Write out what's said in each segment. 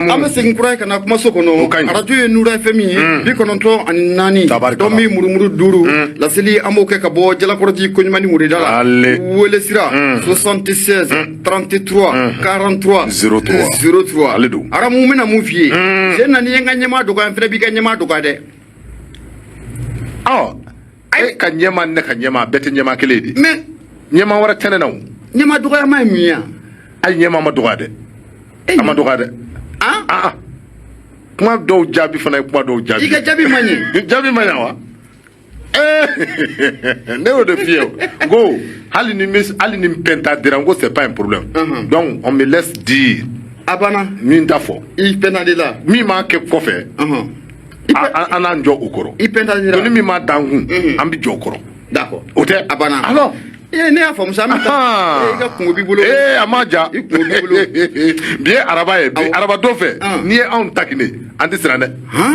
An bɛ segin kura ye ka na kumaso kɔnɔ. O ka ɲi. Arajo ye Nura FM ye, 94 Tabarikala. Dɔn murumuru duuru laseli, an b'o kɛ ka bɔ Jalakɔrɔji Koɲumani wureda la. Ale. Wele sira 76 33 43 03. 03. Ale don. Aramu, bɛna mun f'i ye? Sen na, n'i ye n ka ɲɛmaa dɔgɔya, n fɛnɛ b'i ka ɲɛmaa dɔgɔya dɛ. Ɔ, e ka ɲɛma, ne ka ɲɛma, bɛɛ tɛ ɲɛma kelen ye de. Mais ɲɛma wɛrɛ tɛ ne na o. Ɲɛmaa dɔgɔyama ye mun ye yan? Ayi, ɲɛma ma dɔgɔya dɛ. A ma dɔgɔya dɛ. Han? Ah, kuma dɔw jaabi fana ye kuma dɔw jaabi. I ka jaabi man ɲɛ. Jaabi ma ɲa wa? Ne y'o de f'i ye o. N ko hali ni hali ni n pɛnta dira, n ko c'est pas un problème. Donc on me laisse dire. A banna. Min t'a fɔ. I pɛnta de la. Min m'a kɛ kɔfɛ, an n'an jɔ o kɔrɔ. I pɛnta de la. Donc ni min m'a dan kun, an bɛ jɔ o kɔrɔ. D'accord. O tɛ. A banna. Alors. Ee, ne y'a faamu sa, an bɛ taa. Ee, i ka kungo b'i bolo. Ee, a ma ja. I kungo b'i bolo. Bi ye araba ye bi. Awɔ. Araba don fɛ, n'i ye anw takine, an tɛ siran dɛ.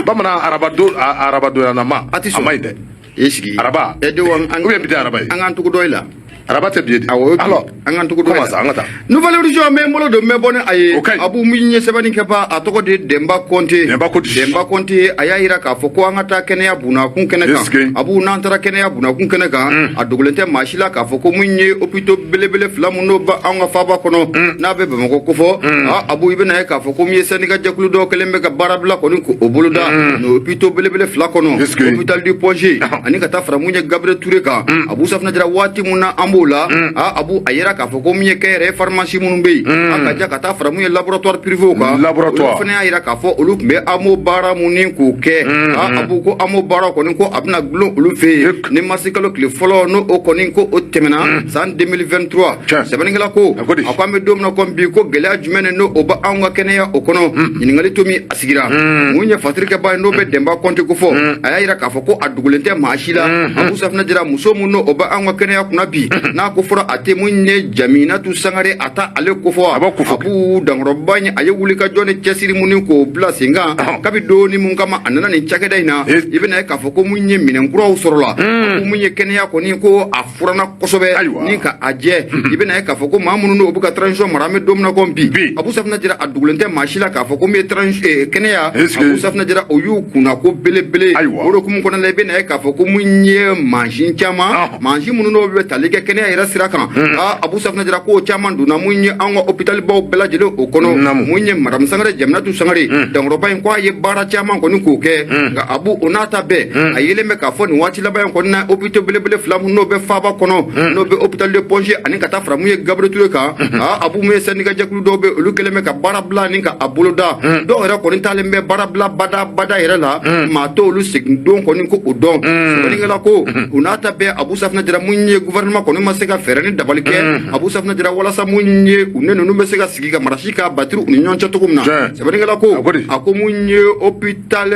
Bamanan araba don, araba don ma. A tɛ sɔn. A ma ɲi dɛ. I sigi. Araba. E denw, an Ou bien bi tɛ araba ye? An k'an tugu dɔ i la. Araba tɛ bi ye di? Awɔ, o ye bi. Alors. An k'an tugu dɔ i Comment la. ça? An ka taa. Nouvelle Horizon, n bɛ n bolo don, n bɛ bɔ ni a ye. O ka ɲi. Abu, min ye sɛbɛnni kɛ ba, a tɔgɔ de ye Denba Kɔnte. Denba Kɔnte. Denba Kɔnte, a y'a yira k'a fɔ ko an ka taa kɛnɛya bunakun kɛnɛ Est-ce que kan. Abu, n'an taara kɛnɛya bunakun kɛnɛ kan, a dogolen tɛ maa si la k'a fɔ ko mun ye hôpitaux belebele fila mun n'o ba anw ka faaba kɔnɔ, n'a bɛ Bamakɔ kofɔ. A Abu, i bɛna ye k'a fɔ ko mun ye syndicat jɛkulu dɔw kɛlen bɛ ka baarabila kɔni k'o boloda nin hôpitaux belebele fila kɔnɔ. Est-ce que Hôpital du Point G ani ka taa fara mun ye Gabriel Touré kan. Abu Safinɛ Jara, waati mun na an b'o la, a Abu, a yira k'a fɔ ko mun ye kɛnyɛrɛye pharmacie minnu bɛ yen, a ka ja ka taa fara mun ye laboratoire privé kan. Laboratoire. Olu fana y'a yira k'a fɔ olu tun bɛ AMO baara mun ni k'o kɛ. A Abu, ko AMO baara kɔni, ko a bɛna gulon olu fɛ yen ni marisi kalo tile fɔlɔ, n'o o kɔni ko o tɛmɛna san 2023. Tiɲɛ. Sɛbɛnnikɛla ko A ko di? A ko an bɛ don min na komi bi, ko gɛlɛya jumɛn de n'o o bɛ anw ka kɛnɛya o kɔnɔ? Ɲininkali to min a sigira, mun ye fatirikɛba ye n'o bɛ Denba Kɔnte ko fɔ, a y'a yira k'a fɔ ko a dogolen tɛ maa si la. Abu Safinɛ Jara, muso mun n'o o bɛ anw ka kɛnɛya kunna bi, n'a ko fɔra a tɛ mun ye Jaminatu Sangare, a ta ale ko fɔ. A b'a ko fɔ. Abu, dankɔrɔba in, a ye wuli ka jɔ ni cɛsiri mun ni k'o bila sen kan kabi doni mun kama a nana nin cakɛda in na, i bɛna ye k'a fɔ ko mun ye minɛn kuraw sɔrɔla ko mun ye kɛnɛya kɔni, ko a furanna kosɛbɛ. Ni ka a jɛ, i bɛna ye k'a fɔ ko maa minnu n'o bɛ ka transition mara, an bɛ don min na komi bi. Abu Safinɛ Jara, a dogolen tɛ maa si la k'a fɔ ko min ye kɛnɛya. Est-ce que Abu Safinɛ Jara, o y'u kunna ko belebele. O de hukumu kɔnɔna la, i bɛna ye k'a fɔ ko mun ye mansin caman, mansin minnu n'o bɛ tali kɛ kɛnɛya yɛrɛ sira kan. Aa, Abu Safinɛ Jara, k'o caman donna mun ye an ka hôpital baw bɛɛ lajɛlen o kɔnɔ. Mun ye madame Sangare, Jaminatu Sangare, dankɔrɔba in, ko a ye baara caman kɔni k'o kɛ. Nka Abu, o n'a ta bɛɛ, a yelen bɛ k'a fɔ nin waati laban in kɔni na, hôpital belebele fila mun n'o bɛ faaba kɔnɔ, n'o bɛ hôpital de Point G ani ka taa fara mun ye Gabriel Touré kan, aa Abu, mun ye syndicat jɛkulu dɔw bɛ, olu kɛlen bɛ ka baara bila ni ka a boloda. Dɔw yɛrɛ kɔni taalen bɛ baara bila bada bada yɛrɛ la, maa t'olu segin don kɔni ko o dɔn. Sɛbɛnnikɛla ko o n'a ta bɛɛ, Abu Safinɛ Jara, mun ye gouvernement kɔni ma se ka fɛɛrɛ ni dabali kɛ, Abu Safinɛ Jara, walasa mun ye u ne ninnu bɛ se ka sigi ka marasi ka batiri u ni ɲɔgɔn cɛ cogo min na. Sɛbɛnnikɛla ko A ko di? A ko mun ye hôpital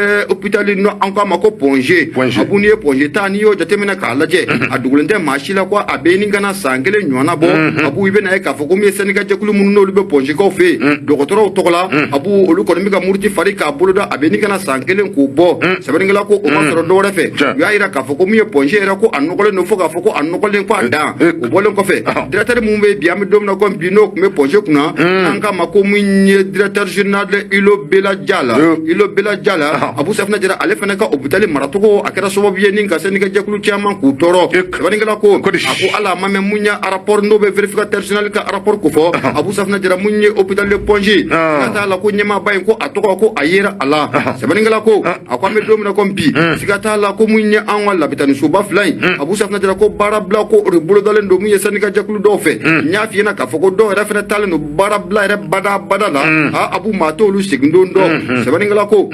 n'o an k'a ma ko Point G. Point G. Abu, n'i ye Point G ta, n'i y'o jateminɛ k'a lajɛ, a dogolen tɛ maa si la ko a bɛ ni kana san kelen ɲɔgɔnna bɔ. Abu, i bɛna ye k'a fɔ ko min ye syndicat jɛkulu minnu n'olu bɛ Point G kaw fɛ yen dɔgɔtɔrɔw tɔgɔ la, Abu, olu kɔni bɛ ka muruti fari k'a boloda, a bɛ ni kana san kelen k'o bɔ. Sɛbɛnnikɛla ko o ma sɔrɔ dɔwɛrɛ fɛ, u y'a yira k'a fɔ ko min ye Point G yɛrɛ, ko a nɔgɔlen don fo k'a fɔ ko a nɔgɔlen ko a dan. O bɔlen kɔfɛ, directeur mun bɛ bi, an bɛ don min na komi bi, n'o tun bɛ Point G kunna, an k'a ma ko min ye directeur général Ilo Bela Jala. Ilo Bela Jala, Abu Safinɛ Jara, ale fana ka hôpital maracogo, a kɛra sababu ye ni ka syndicat jɛkulu caman k'u tɔɔrɔ. Sɛbɛnnikɛla ko Ko di? A ko hali a ma mɛn, mun ye rapport n'o bɛ vérificateur général ka rapport ko fɔ, Abu Safinɛ Jara, mun ye hôpital de Point G, siga t'a la ko ɲɛmaaba in, ko a tɔgɔ ko a yera a la. Sɛbɛnnikɛla ko a ko an bɛ don min na komi bi, siga t'a la ko mun ye an ka labitanisoba fila in, Abu Safinɛ Jara, ko baara bila ko o de bolodalen don mun ye syndicat jɛkulu dɔw fɛ. N y'a f'i ɲɛna k'a fɔ ko dɔw yɛrɛ fana taalen don baara bila yɛrɛ bada bada la. A Abu, maa t'olu segin don dɔn. Sɛbɛnnikɛla ko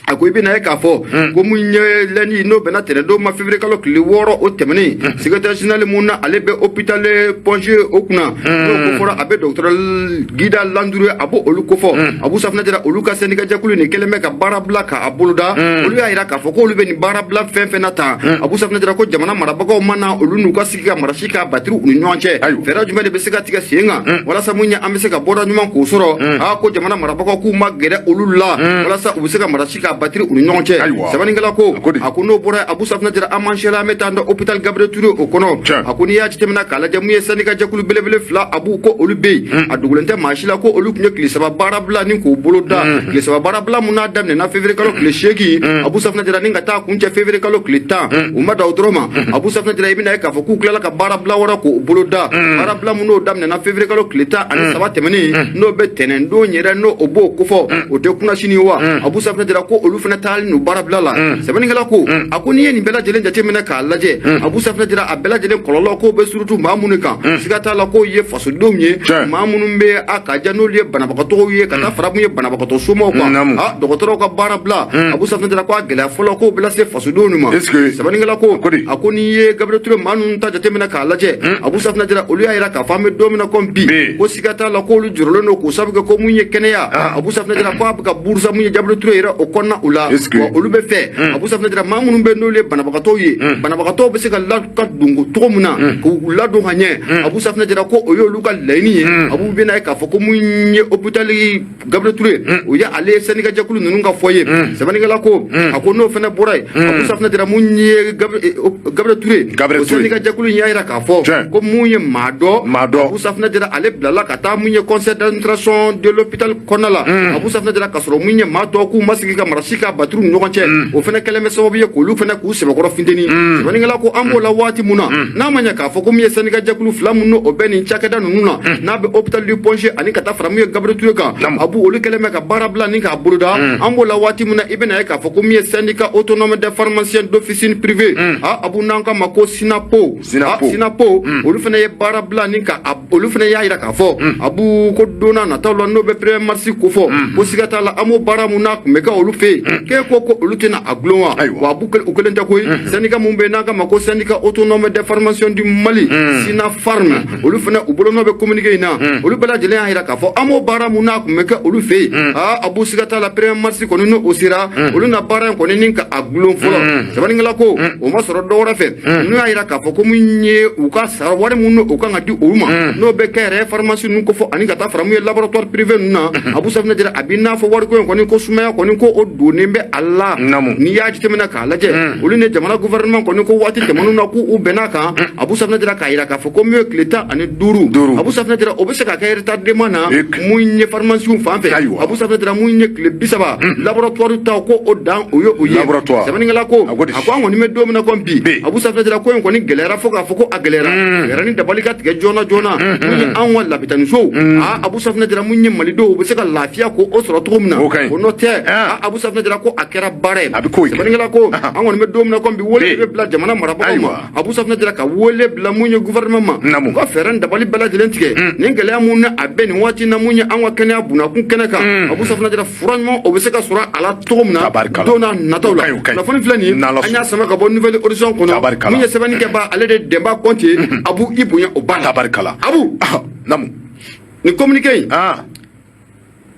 a ko i bɛna ye k'a fɔ ko mun ye lundi, n'o bɛnna tɛnɛndon ma, février kalo tile 6, o tɛmɛnen, secrétaire général mun na ale bɛ hôpital Point G o kunna, n'o ko fɔra a bɛ docteur Guida Landuru, a b'o olu kofɔ. Abu Safinɛ Jara, olu ka syndicat jɛkulu nin kɛlen bɛ ka baara bila k'a boloda. Olu y'a yira k'a fɔ k'olu bɛ nin baara bila fɛn fɛn na tan, Abu Safinɛ Jara, ko jamana marabagaw ma na olu n'u ka sigi ka marasi k'a batiri u ni ɲɔgɔn cɛ, fɛɛrɛ jumɛn de bɛ se ka tigɛ sen kan walasa mun ye an bɛ se ka bɔda ɲuman k'o sɔrɔ. Aa, ko jamana marabagaw k'u ma gɛrɛ olu la walasa u bɛ se ka marasi k'a k'a batiri u ni ɲɔgɔn cɛ. Ayiwa. Sɛbɛnnikɛla ko, A ko di? A ko n'o bɔra, Abu Safunɛ Jara, an m'an sela, an bɛ taa da hôpital Gabriel Touré o kɔnɔ. A ko n'i y'a jateminɛ k'a lajɛ, mun ye syndicat jɛkulu belebele fila, Abu, ko olu bɛ yen, a dogolen tɛ maa si la ko olu tun ye tile 3 baarabila ni k'o bolo da. Tile 3 baarabila mun n'a daminɛna février kalo tile 8, Abu Safunɛ Jara, ni ka taa kuncɛ février kalo tile 10, u ma da o dɔrɔn ma. Abu Safunɛ Jara, i bɛna ye k'a fɔ k'u tilala ka baarabila wɛrɛ k'o bolo da, baarabila mun n'o daminɛna février kalo tile 13 tɛmɛnen, n'o bɛ tɛnɛn don yɛrɛ, n'o o b'o kofɔ, o tɛ kunnasini wa? Abu Safunɛ Jara ko olu fana taalen n'u baarabila la. Sɛbɛnnikɛla ko, a ko n'i ye nin bɛɛ lajɛlen jateminɛ k'a lajɛ, Abu Safunɛ Jara, a bɛɛ lajɛlen kɔlɔlɔ k'o bɛ surtout maa minnu kan, siga t'a la k'o ye fasodenw ye, maa minnu bɛ a ka ja, n'olu ye banabagatɔw ye, ka taa fara mun ye banabagatɔ somaw kan. A dɔgɔtɔrɔw ka baara bila, Abu Safunɛ Jara, ko a gɛlɛya fɔlɔ k'o bɛ lase fasodenw ma. Est-ce que Sɛbɛnnikɛla ko, ko di? A ko n'i ye Gabriel Touré maa ninnu ta jateminɛ k'a lajɛ, Abu Safunɛ Jara, olu y'a yira k'a fɔ an bɛ don min na komi bi, ko siga t'a la k'olu jɔrɔlen don, k'o sabu kɛ ko mun ye kɛnɛya, Abu Safunɛ Jara, ko a bɛ ka burusa mun ye Gabriel Touré yɛrɛ o kɔnɔna u la. Est-ce que Wa olu bɛ fɛ, Abu Safunɛ Jara, maa minnu bɛ, n'olu ye banabagatɔw ye, banabagatɔw bɛ se ka la ka don cogo min na k'u ladon ka ɲɛ, Abu Safunɛ Jara, ko o y'olu ka laɲini ye. Abu bɛna ye k'a fɔ ko mun ye hôpital Gabriel Touré, o ye ale syndicat jɛkulu ninnu ka fɔ ye. Sɛbɛnnikɛla ko, a ko n'o fana bɔra yen, Abu Safunɛ Jara, mun ye Gabriel Touré, Gabriel o Touré. syndicat jɛkulu in y'a yira k'a fɔ ko mun ye maa dɔ, Maa dɔ. Abu Safunɛ Jara, ale bilala ka taa mun ye conseil d'administration de l'hôpital kɔnɔna la, Abu Safunɛ Jara, ka sɔrɔ mun ye maa tɔw k'u ma sigi ka marasi ka batiri ni ɲɔgɔn cɛ, o fana kɛlen bɛ sababu ye k'olu fana k'u sɛbɛkɔrɔ funteni. Sɛbɛnnikɛla ko an b'o la waati mun na, n'a ma ɲɛ k'a fɔ ko mun ye syndicat jɛkulu fila mun o bɛ nin cakɛda ninnu na, n'a bɛ hôpital du Point G ani ka taa fara mun ye Gabriel Touré kan, Abu, olu kɛlen bɛ ka baara bila ni k'a boloda. An b'o la waati mun na, i bɛna ye k'a fɔ ko mun ye syndicat autonome des pharmaciens d'officine privée, a Abu, n'an k'a ma ko SYNAPO. SYNAPO. Ah, SYNAPO, olu fana ye baara bila ni ka olu fana y'a yira k'a fɔ, Abu, ko don n'a nataw la, n'o bɛ premier mars ko fɔ, ko siga t'a la, an b'o baara mun n'a tun bɛ kɛ olu fɛ yen, k'e ko ko olu tɛna a gulon wa? Wa Abu, u kelen tɛ koyi. Syndicat mun bɛ yen n'an k'a ma ko syndicat autonome des pharmaciens du Mali, SYNAPHARM, olu fana u bolonɔ bɛ communiqué in na. Olu bɛɛ lajɛlen y'a yira k'a fɔ an b'o baara mun n'a tun bɛ kɛ olu fɛ yen, aa Abu, siga t'a la, premier mars kɔni, n'o sera, olu na baara in kɔni ni ka a gulon fɔlɔ. Sɛbɛnnikɛla ko o ma sɔrɔ dɔ wɛrɛ fɛ, n'u y'a yira k'a fɔ ko mun ye u ka sara wari mun n'o kan ka di olu ma, n'o bɛ kɛ yɛrɛ pharmacie ninnu ko fɔ ani ka taa fara mun ye laboratoire privé ninnu na, Abu Safunɛ Jara, a b'i n'a fɔ wariko in kɔni, ko sumaya kɔni, ko o donnen bɛ a la. N'i y'a jateminɛ k'a lajɛ, olu ni jamana gouvernement kɔni ko waati tɛmɛnenw na k'u bɛn'a kan, Abu Safunɛ Jara, k'a yira k'a fɔ ko mun ye tile 15, Abu Safunɛ Jara, o bɛ se ka kɛ retardement na mun ye pharmacie fan fɛ. Abu Safunɛ Jara, mun ye tile 30 laboratoire ta, ko o dan o ye o ye. Laboratoire. Sɛbɛnnikɛla ko, A ko di? A ko an kɔni bɛ don min na komi bi, Bi. Abu Safunɛ Jara, ko in kɔni gɛlɛyara fo k'a fɔ ko a gɛlɛyara, fɛɛrɛ ni dabali ka tigɛ joona joona, mun ye anw ka lapitanisow, aa Abu Safunɛ Jara, mun ye malidenw u bɛ se ka lafiya ko o sɔrɔ cogo min na. O ka ɲi. O n'o tɛ, aa Abu Safunɛ Jara, ko a kɛra baara ye. A bɛ k'o ye. Sɛbɛnnikɛla ko an kɔni bɛ don min na komi bi, wele Bi. bɛ bila jamana marabagaw ma, Abu Safunɛ Jara, ka wele bila mun ye gouvernement ma, u ka fɛɛrɛ ni dabali bɛɛ lajɛlen tigɛ nin gɛlɛya mun ni a bɛ nin waati na, mun ye an ka kɛnɛya bunakun kɛnɛ kan, Abu Safunɛ Jara, fura ɲuman o bɛ se ka sɔrɔ a la cogo min na Tabarikala. don n'a nataw O la. ka ɲi, o ka ɲi. Kunnafoni filɛ nin ye, N'Ala an y'a sɔnna. sama ka bɔ Nouvel Horizon kɔnɔ. Tabarikala. Mun ye sɛbɛnni kɛba, ale de Denba Kɔnte, Abu, i bonya o ba la. Tabarikala. Abu, Namu. nin communiqué in,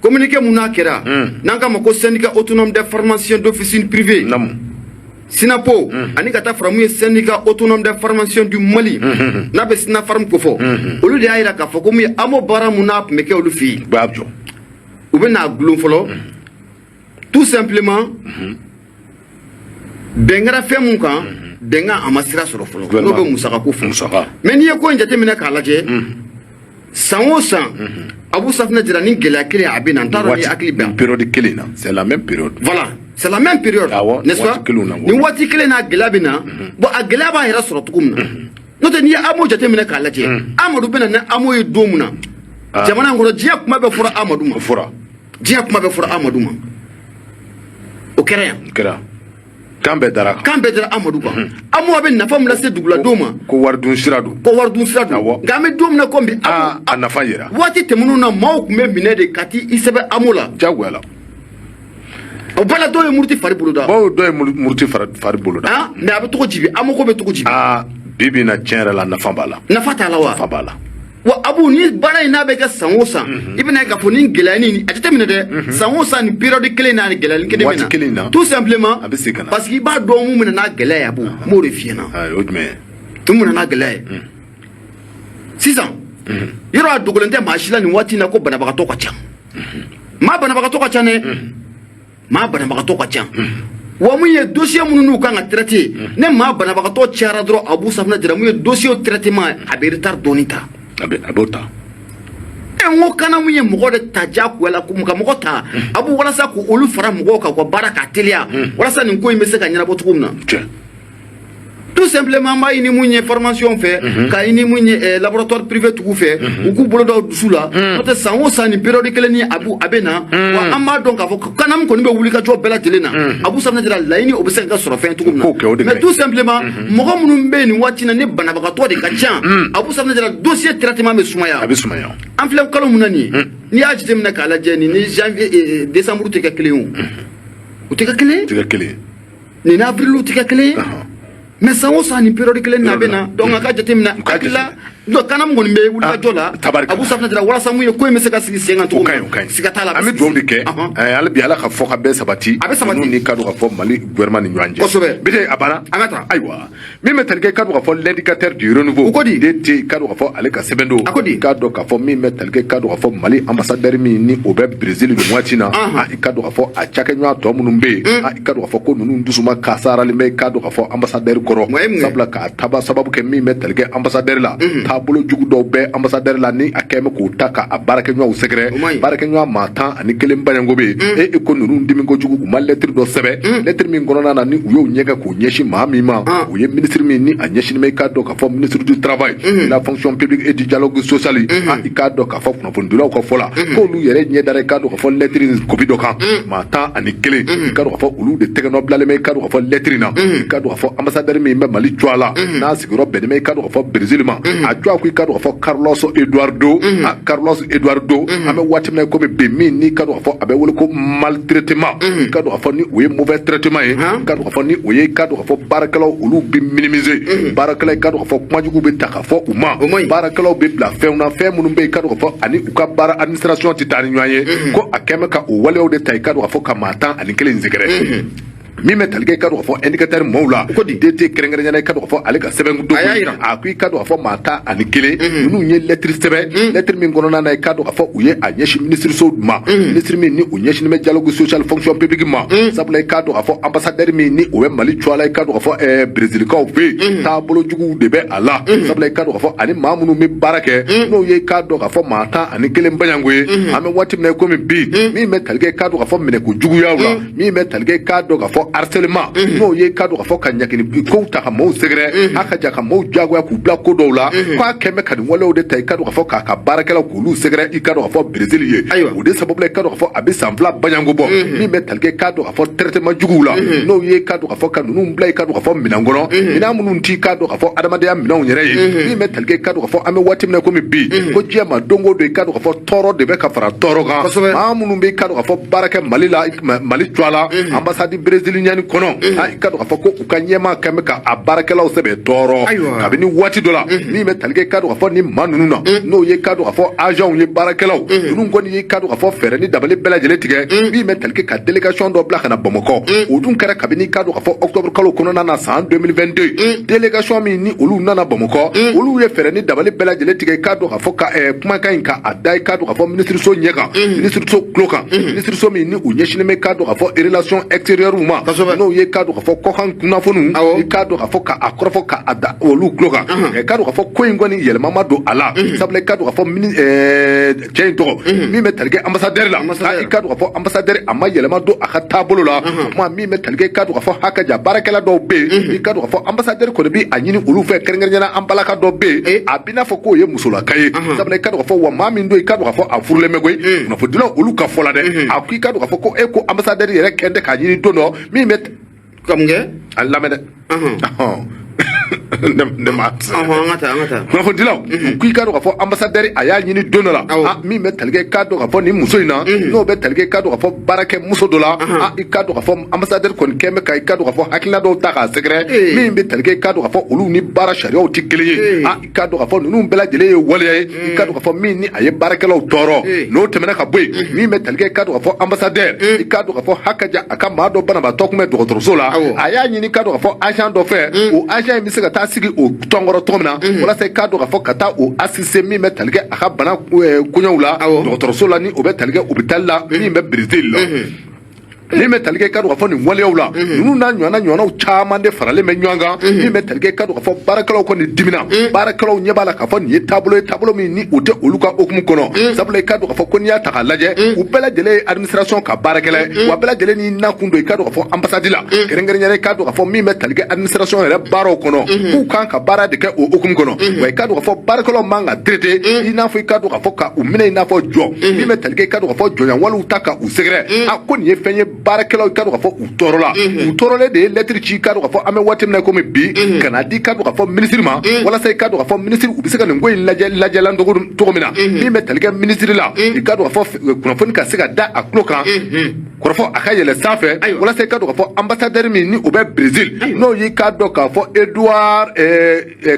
communiqué mun n'a kɛra, n'an k'a ma ko syndicat autonome des pharmaciens d'officine privée, Namu. SYNAPO, ani ka taa fara mun ye syndicat autonome des pharmaciens du Mali, n'a bɛ SYNAPHARM ko fɔ, olu de y'a yira k'a fɔ ko mun ye an b'o baara mun n'a tun bɛ kɛ olu fɛ yen, B'a jɔ. u bɛ n'a gulon fɔlɔ. Tout simplement, bɛn kɛra fɛn mun kan, bɛnkan a ma sira sɔrɔ fɔlɔ, n'o bɛ musaka ko fɔ. Musaka. Mais n'i ye ko in jateminɛ k'a lajɛ, san o san, Abu Safunɛ Jara, ni gɛlɛya kelen a bɛ na, n t'a dɔn ni hakili bɛ yan. Période kelen na, c'est la même période. Voilà, c'est la même période, Awɔ, n'est-ce pas? Waati kelenw na. Nin waati kelen n'a gɛlɛya bɛ na. Bon, a gɛlɛya b'a yɛrɛ sɔrɔ cogo min na, n'o tɛ n'i ye AMO jateminɛ k'a lajɛ, Amadu bɛ na ni AMO ye don min na jamana in kɔnɔ, diɲɛ kuma bɛɛ fɔra Amadu ma. O fɔra. Diɲɛ kuma bɛɛ fɔra Amadu ma, o kɛra yan. O kɛra kan bɛɛ dara kan. Kan bɛɛ dara Amadu kan. AMO bɛ nafa min lase duguladenw ma, ko wari dun sira don. Ko wari dun sira don. Nka an bɛ don min na komi bi, A nafa yira. Waati tɛmɛnenw na, maaw tun bɛ minɛ de ka t'i sɛbɛn AMO la. Jagoya la. O bɛɛ la, dɔw ye muruti fari boloda. Bawo dɔ ye muruti fari boloda. Ah, mais a bɛ cogo di bi? AMO ko bɛ cogo di bi? Aa, bi bi in na, tiɲɛ yɛrɛ la, nafa b'a la. Nafa t'a la wa? Nafa b'a la. Wa Abu, ni baara in n'a bɛ kɛ san o san, i bɛna ye k'a fɔ ni gɛlɛya ni a jateminɛ dɛ, san o san ni période kelen n'a ni gɛlɛya kelen bɛ Waati na. kelen na. Tout simplement, A bɛ segin ka na. parce que i b'a dɔn mun bɛ na n'a gɛlɛya ye. Abu, n b'o de f'i ɲɛna. Ayi, o jumɛn ye? Mun bɛ na n'a gɛlɛya ye sisan? Yɔrɔ a dogolen tɛ maa si la nin waati in na ko banabagatɔ ka ca, maa banabagatɔ ka ca dɛ. Maa banabagatɔ ka ca wa. Mun ye dossier minnu n'u kan ka traiter, ne maa banabagatɔ cayara dɔrɔn, Abu Safunɛ Jara, mun ye dossier traitement, a bɛ retard dɔɔni ta. A b'o ta. E n ko kana mun ye mɔgɔ de ta diyagoya la ka mɔgɔ ta, Abu, walasa k'olu fara mɔgɔw kan, u ka baara k'a teliya, walasa nin ko in bɛ se ka ɲɛnabɔ cogo min na. Tout simplement, an b'a ɲini mun ye formation fɛ, k'a ɲini mun ye laboratoire privé tigiw fɛ, u k'u bolo da u dusu la. N'o tɛ, san o san nin période kelen ni Abu a bɛ na wa. An b'a dɔn k'a fɔ CANAM kɔni bɛ wuli ka jɔ bɛɛ lajɛlen na. Abu Safunɛ Jara, laɲini o bɛ se ka kɛ sɔrɔ fɛn cogo min na, mais tout simplement, mɔgɔ minnu bɛ yen nin waati in na ni banabagatɔ de ka ca, Abu Safunɛ Jara, dossier traitement bɛ sumaya. A bɛ sumaya. An filɛ kalo min na nin ye, n'i y'a jateminɛ k'a lajɛ, nin ni janvier, décembre tɛ kɛ kelen ye, o u tɛ kɛ kelen ye. Tɛ kɛ kelen ye. Nin ni avril tɛ kɛ kelen ye, mais san o san nin période kelen na a bɛ na. Donc a ka jateminɛ hakilila. Donc CANAM kɔni bɛ wulikajɔ la, Abu Safunɛ Jara, walasa mun ye ko in bɛ se ka sigi sen kan cogo min na, siga t'a la. An bɛ dugawu de kɛ hali bi, Ala ka fɔ ka bɛɛ sabati. A bɛ sabati. Ninnu ni ka dɔn ka fɔ Mali gouvernement ni ɲɔgɔn cɛ. Bite, a banna. An ka taa. Ayiwa, min bɛ tali kɛ, ka dɔn ka fɔ, L'Indicateur du Renouveau. O ko di? DT, ka dɔn ka fɔ ale ka sɛbɛn don. A ko di? K'a dɔn ka fɔ min bɛ tali kɛ, ka dɔn ka fɔ, Mali ambassadeur min ni o bɛ Brésil nin waati na, i ka dɔn ka fɔ a cakɛɲɔgɔn tɔ minnu bɛ yen, i ka dɔn ka fɔ ko ninnu dusuma kasaralen bɛ, ka dɔn ka fɔ ambassadeur kɔrɔ, sabula k'a taba sababu kɛ min bɛ tali kɛ ambassadeur la, taabolo jugu dɔw bɛ ambassadeur la ni a kɛn bɛ k'o ta k'a baarakɛɲɔgɔnw sɛgɛrɛ. Baarakɛɲɔgɔn maa 11 baɲanko bɛ yen. E ko ninnu dimi kojugu, u ma lettre dɔ sɛbɛn, lettre min kɔnɔna na ni u y'o ɲɛgɛn k'o ɲɛsin maa min ma, o ye ministre min ni a ɲɛsinnen bɛ, i k'a dɔn k'a fɔ, ministre du Travail, de la Fonction publique et du Dialogue social. I k'a dɔn k'a fɔ kunnafonidilaw ka fɔ la k'olu yɛrɛ ɲɛ dara, i k'a dɔn k'a fɔ, lettre in copie dɔ kan. Maa 11, i k'a dɔn k'a fɔ olu de tɛgɛ nɔ bilalen bɛ, i k'a dɔn k'a fɔ, lettre in na. I k'a dɔn k'a fɔ ambassadeur min bɛ Mali cogoya la, n'a sigiyɔrɔ bɛnnen bɛ, i k'a dɔn k'a fɔ, Brésil ma, a cogoya ko, i k'a dɔn k'a fɔ, Carlos Eduardo, Carlos Eduardo, an bɛ waati min na komi bi, min n'i k'a dɔn k'a fɔ a bɛ wele ko maltraitement, i k'a dɔn k'a fɔ ni o ye mauvais traitement ye, i k'a dɔn k'a fɔ ni o ye, i k'a dɔn k'a fɔ, baarakɛlaw olu bɛ minimiser baarakɛla, i k'a dɔn k'a fɔ kumajugu bɛ ta ka fɔ u ma, baarakɛlaw bɛ bila fɛnw na, fɛn minnu bɛ yen, i k'a dɔn k'a fɔ ani u ka baara administration tɛ taa ni ɲɔgɔn ye, ko a kɛn bɛ ka o waleyaw de ta, i k'a dɔn k'a fɔ, ka maa 11 in sɛgɛrɛ. Min bɛ tali kɛ, i ka dɔn k'a fɔ, Indicateur maaw la, DT kɛrɛnkɛrɛnnenya la, i ka dɔn k'a fɔ ale ka sɛbɛn don, a ko i ka dɔn k'a fɔ maa 11 ninnu ye lettre sɛbɛn, lettre min kɔnɔna na, i ka dɔn k'a fɔ u ye a ɲɛsin ministre so ma, ministre min ni o ɲɛsinnen bɛ dialogue social, fonction publique ma, sabula i ka dɔn k'a fɔ ambassadeur min ni o bɛ Mali cogoya la, i ka dɔn k'a fɔ Brésilikaw fɛ yen, taabolo juguw de bɛ a la, sabula i ka dɔn k'a fɔ ani maa minnu bɛ baara kɛ, n'o ye, i k'a dɔn k'a fɔ, maa 11 baɲanko ye. An bɛ waati min na komi bi, min bɛ tali kɛ, i k'a dɔn k'a fɔ, minɛko juguyaw la, min bɛ tali kɛ, i k'a dɔn k'a fɔ, harcèlement, n'o ye, k'a dɔn k'a fɔ, ka ɲagini kow ta ka maaw sɛgɛrɛ, a ka ja ka maaw diyagoya k'u bila ko dɔw la, k'a kɛn bɛ ka nin walew de ta, i ka dɔn k'a fɔ, k'a ka baarakɛlaw k'olu sɛgɛrɛ, i ka dɔn k'a fɔ, Brésil ye. O de sababu la, i ka dɔn k'a fɔ a bɛ san 2 baɲanko bɔ, min bɛ tali kɛ, k'a dɔn k'a fɔ, traitement juguw la, n'o ye, k'a dɔn k'a fɔ, ka ninnu bila, i ka dɔn k'a fɔ, minɛn kɔnɔ, minɛn minnu t'i k'a dɔn k'a fɔ adamadenya minɛnw yɛrɛ ye. Min bɛ tali kɛ, k'a dɔn k'a fɔ, an bɛ waati min na komi bi, ko diɲɛ ma don o don, i k'a dɔn k'a fɔ tɔɔrɔ de bɛ ka fara tɔɔrɔ kan. Maa minnu bɛ, i k'a dɔn k'a fɔ, baara kɛ Mali la, Mali cogoya la, ambassade brésilienne kɔnɔ, i k'a dɔn k'a fɔ ko u ka ɲɛmaa kɛn bɛ ka a baarakɛlaw sɛbɛn tɔɔrɔ kabini waati dɔ la. Min bɛ tali kɛ, k'a dɔn k'a fɔ, ni maa ninnu na, n'o ye, k'a dɔn k'a fɔ, agents ye, baarakɛlaw ninnu kɔni ye, k'a dɔn k'a fɔ, fɛɛrɛ ni dabali bɛɛ lajɛlen tigɛ, min bɛ tali kɛ ka délégation dɔ bila ka na Bamakɔ. O dun kɛra kabini, k'a dɔn k'a fɔ, octobre kalo kɔnɔna na san 2022. Délégation min ni olu nana Bamakɔ, olu ye fɛɛrɛ ni dabali bɛɛ lajɛlen tigɛ, k'a dɔn k'a fɔ, ka kumakan in ka a da, i k'a dɔn k'a fɔ, ministre so ɲɛ kan, ministre so tulo kan, ministre so min ni u ɲɛsinnen bɛ, k'a dɔn k'a fɔ, relation extérieure ma, n'o ye, k'a dɔn k'a fɔ, kɔkan kunnafoniw, i k'a dɔn k'a fɔ, k'a kɔrɔfɔ k'a da olu tulo kan, k'a dɔn k'a fɔ ko in kɔni yɛlɛma ma don a la, sabula i k'a dɔn k'a fɔ cɛ in tɔgɔ min bɛ tali kɛ ambassadeur la, i k'a dɔn k'a fɔ ambassadeur a ma yɛlɛma don a ka taabolo la. Kuma min bɛ tali kɛ, i k'a dɔn k'a fɔ, hakaja baarakɛla dɔw bɛ yen, i k'a dɔn k'a fɔ ambassadeur kɔni bɛ a ɲini olu fɛ, kɛrɛnkɛrɛnnenya la an balaka dɔ bɛ yen, a b'i n'a fɔ k'o ye musolaka ye, sabula i k'a dɔn k'a fɔ wa maa min don, i k'a dɔn k'a fɔ a furulen bɛ koyi. Kunnafonidilaw olu ka fɔ la dɛ, a ko i k'a dɔn k'a fɔ ko e ko ambassadeur yɛrɛ kɛn tɛ k'a ɲini don dɔ min bɛ ka mun kɛ? A lamɛn dɛ, ne ma. An ka taa, an ka taa. Kunnafonidilaw u ko i k'a dɔn k'a fɔ ambassadeur a y'a ɲini don dɔ la, min bɛ tali kɛ, k'a dɔn k'a fɔ, nin muso in na, n'o bɛ tali kɛ, k'a dɔn k'a fɔ, baarakɛ muso dɔ la, i k'a dɔn k'a fɔ ambassadeur kɔni kɛn bɛ ka, i k'a dɔn k'a fɔ, hakilina dɔw ta k'a sɛgɛrɛ, min bɛ tali kɛ, k'a dɔn k'a fɔ, olu ni baara sariyaw tɛ kelen ye. I k'a dɔn k'a fɔ ninnu bɛɛ lajɛlen ye waleya ye, i k'a dɔn k'a fɔ, min ni a ye baarakɛlaw tɔɔrɔ. N'o tɛmɛna ka bɔ yen, min bɛ tali kɛ, k'a dɔn k'a fɔ, ambassadeur, i k'a dɔn k'a fɔ, hakaja a ka maa dɔ banabaatɔ tun bɛ dɔgɔtɔrɔso la, a y'a ɲini, k'a dɔn k'a fɔ, agent dɔ fɛ, o agent in bɛ se ka taa sigi o tɔnkɔrɔ cogo min na, walasa i k'a dɔn k'a fɔ ka taa o assister, min bɛ tali kɛ a ka bana koɲɛw la dɔgɔtɔrɔso la, ni o bɛ tali kɛ hôpital la min bɛ Brésil la. Min bɛ tali kɛ, ka dɔn k'a fɔ nin waleyaw la, ninnu n'a ɲɔgɔnnaw caman de faralen bɛ ɲɔgɔn kan. Min bɛ tali kɛ, ka dɔn k'a fɔ baarakɛlaw kɔni dimina. Baarakɛlaw ɲɛ b'a la k'a fɔ nin ye taabolo ye, taabolo min ni o tɛ olu ka hukumu kɔnɔ, sabula i ka dɔn k'a fɔ ko n'i y'a ta k'a lajɛ, u bɛɛ lajɛlen ye administration ka baarakɛla ye, wa bɛɛ lajɛlen n'i nakun don, i ka dɔn k'a fɔ ambassade la, kɛrɛnkɛrɛnnenya i ka dɔn k'a fɔ min bɛ tali kɛ administration yɛrɛ baaraw kɔnɔ, k'u kan ka baara de kɛ o hukumu kɔnɔ. Wa i ka dɔn k'a fɔ baarakɛlaw man ka traiter i n'a fɔ, i ka dɔn k'a fɔ ka u minɛ i n'a fɔ jɔn. Min bɛ tali kɛ, i ka dɔn k'a fɔ jɔnya walew ta ka u sɛgɛrɛ, a ko nin ye fɛn ye, baarakɛlaw, i ka dɔn k'a fɔ u tɔɔrɔla. U tɔɔrɔlen de ye lɛtiri ci, i ka dɔn k'a fɔ an bɛ waati min na komi bi, ka na di, i ka dɔn k'a fɔ minisiri ma, walasa i ka dɔn k'a fɔ minisiri u bɛ se ka nin ko in lajɛ lajɛlan cogo min na. Min bɛ tali kɛ minisiri la, i ka dɔn k'a fɔ kunnafoni ka se ka da a tulo kan, kɔrɔfɔ a ka yɛlɛ sanfɛ, walasa i ka dɔn k'a fɔ ambassadeur min ni o bɛ Brésil, n'o y'i k'a dɔn k'a fɔ Edouard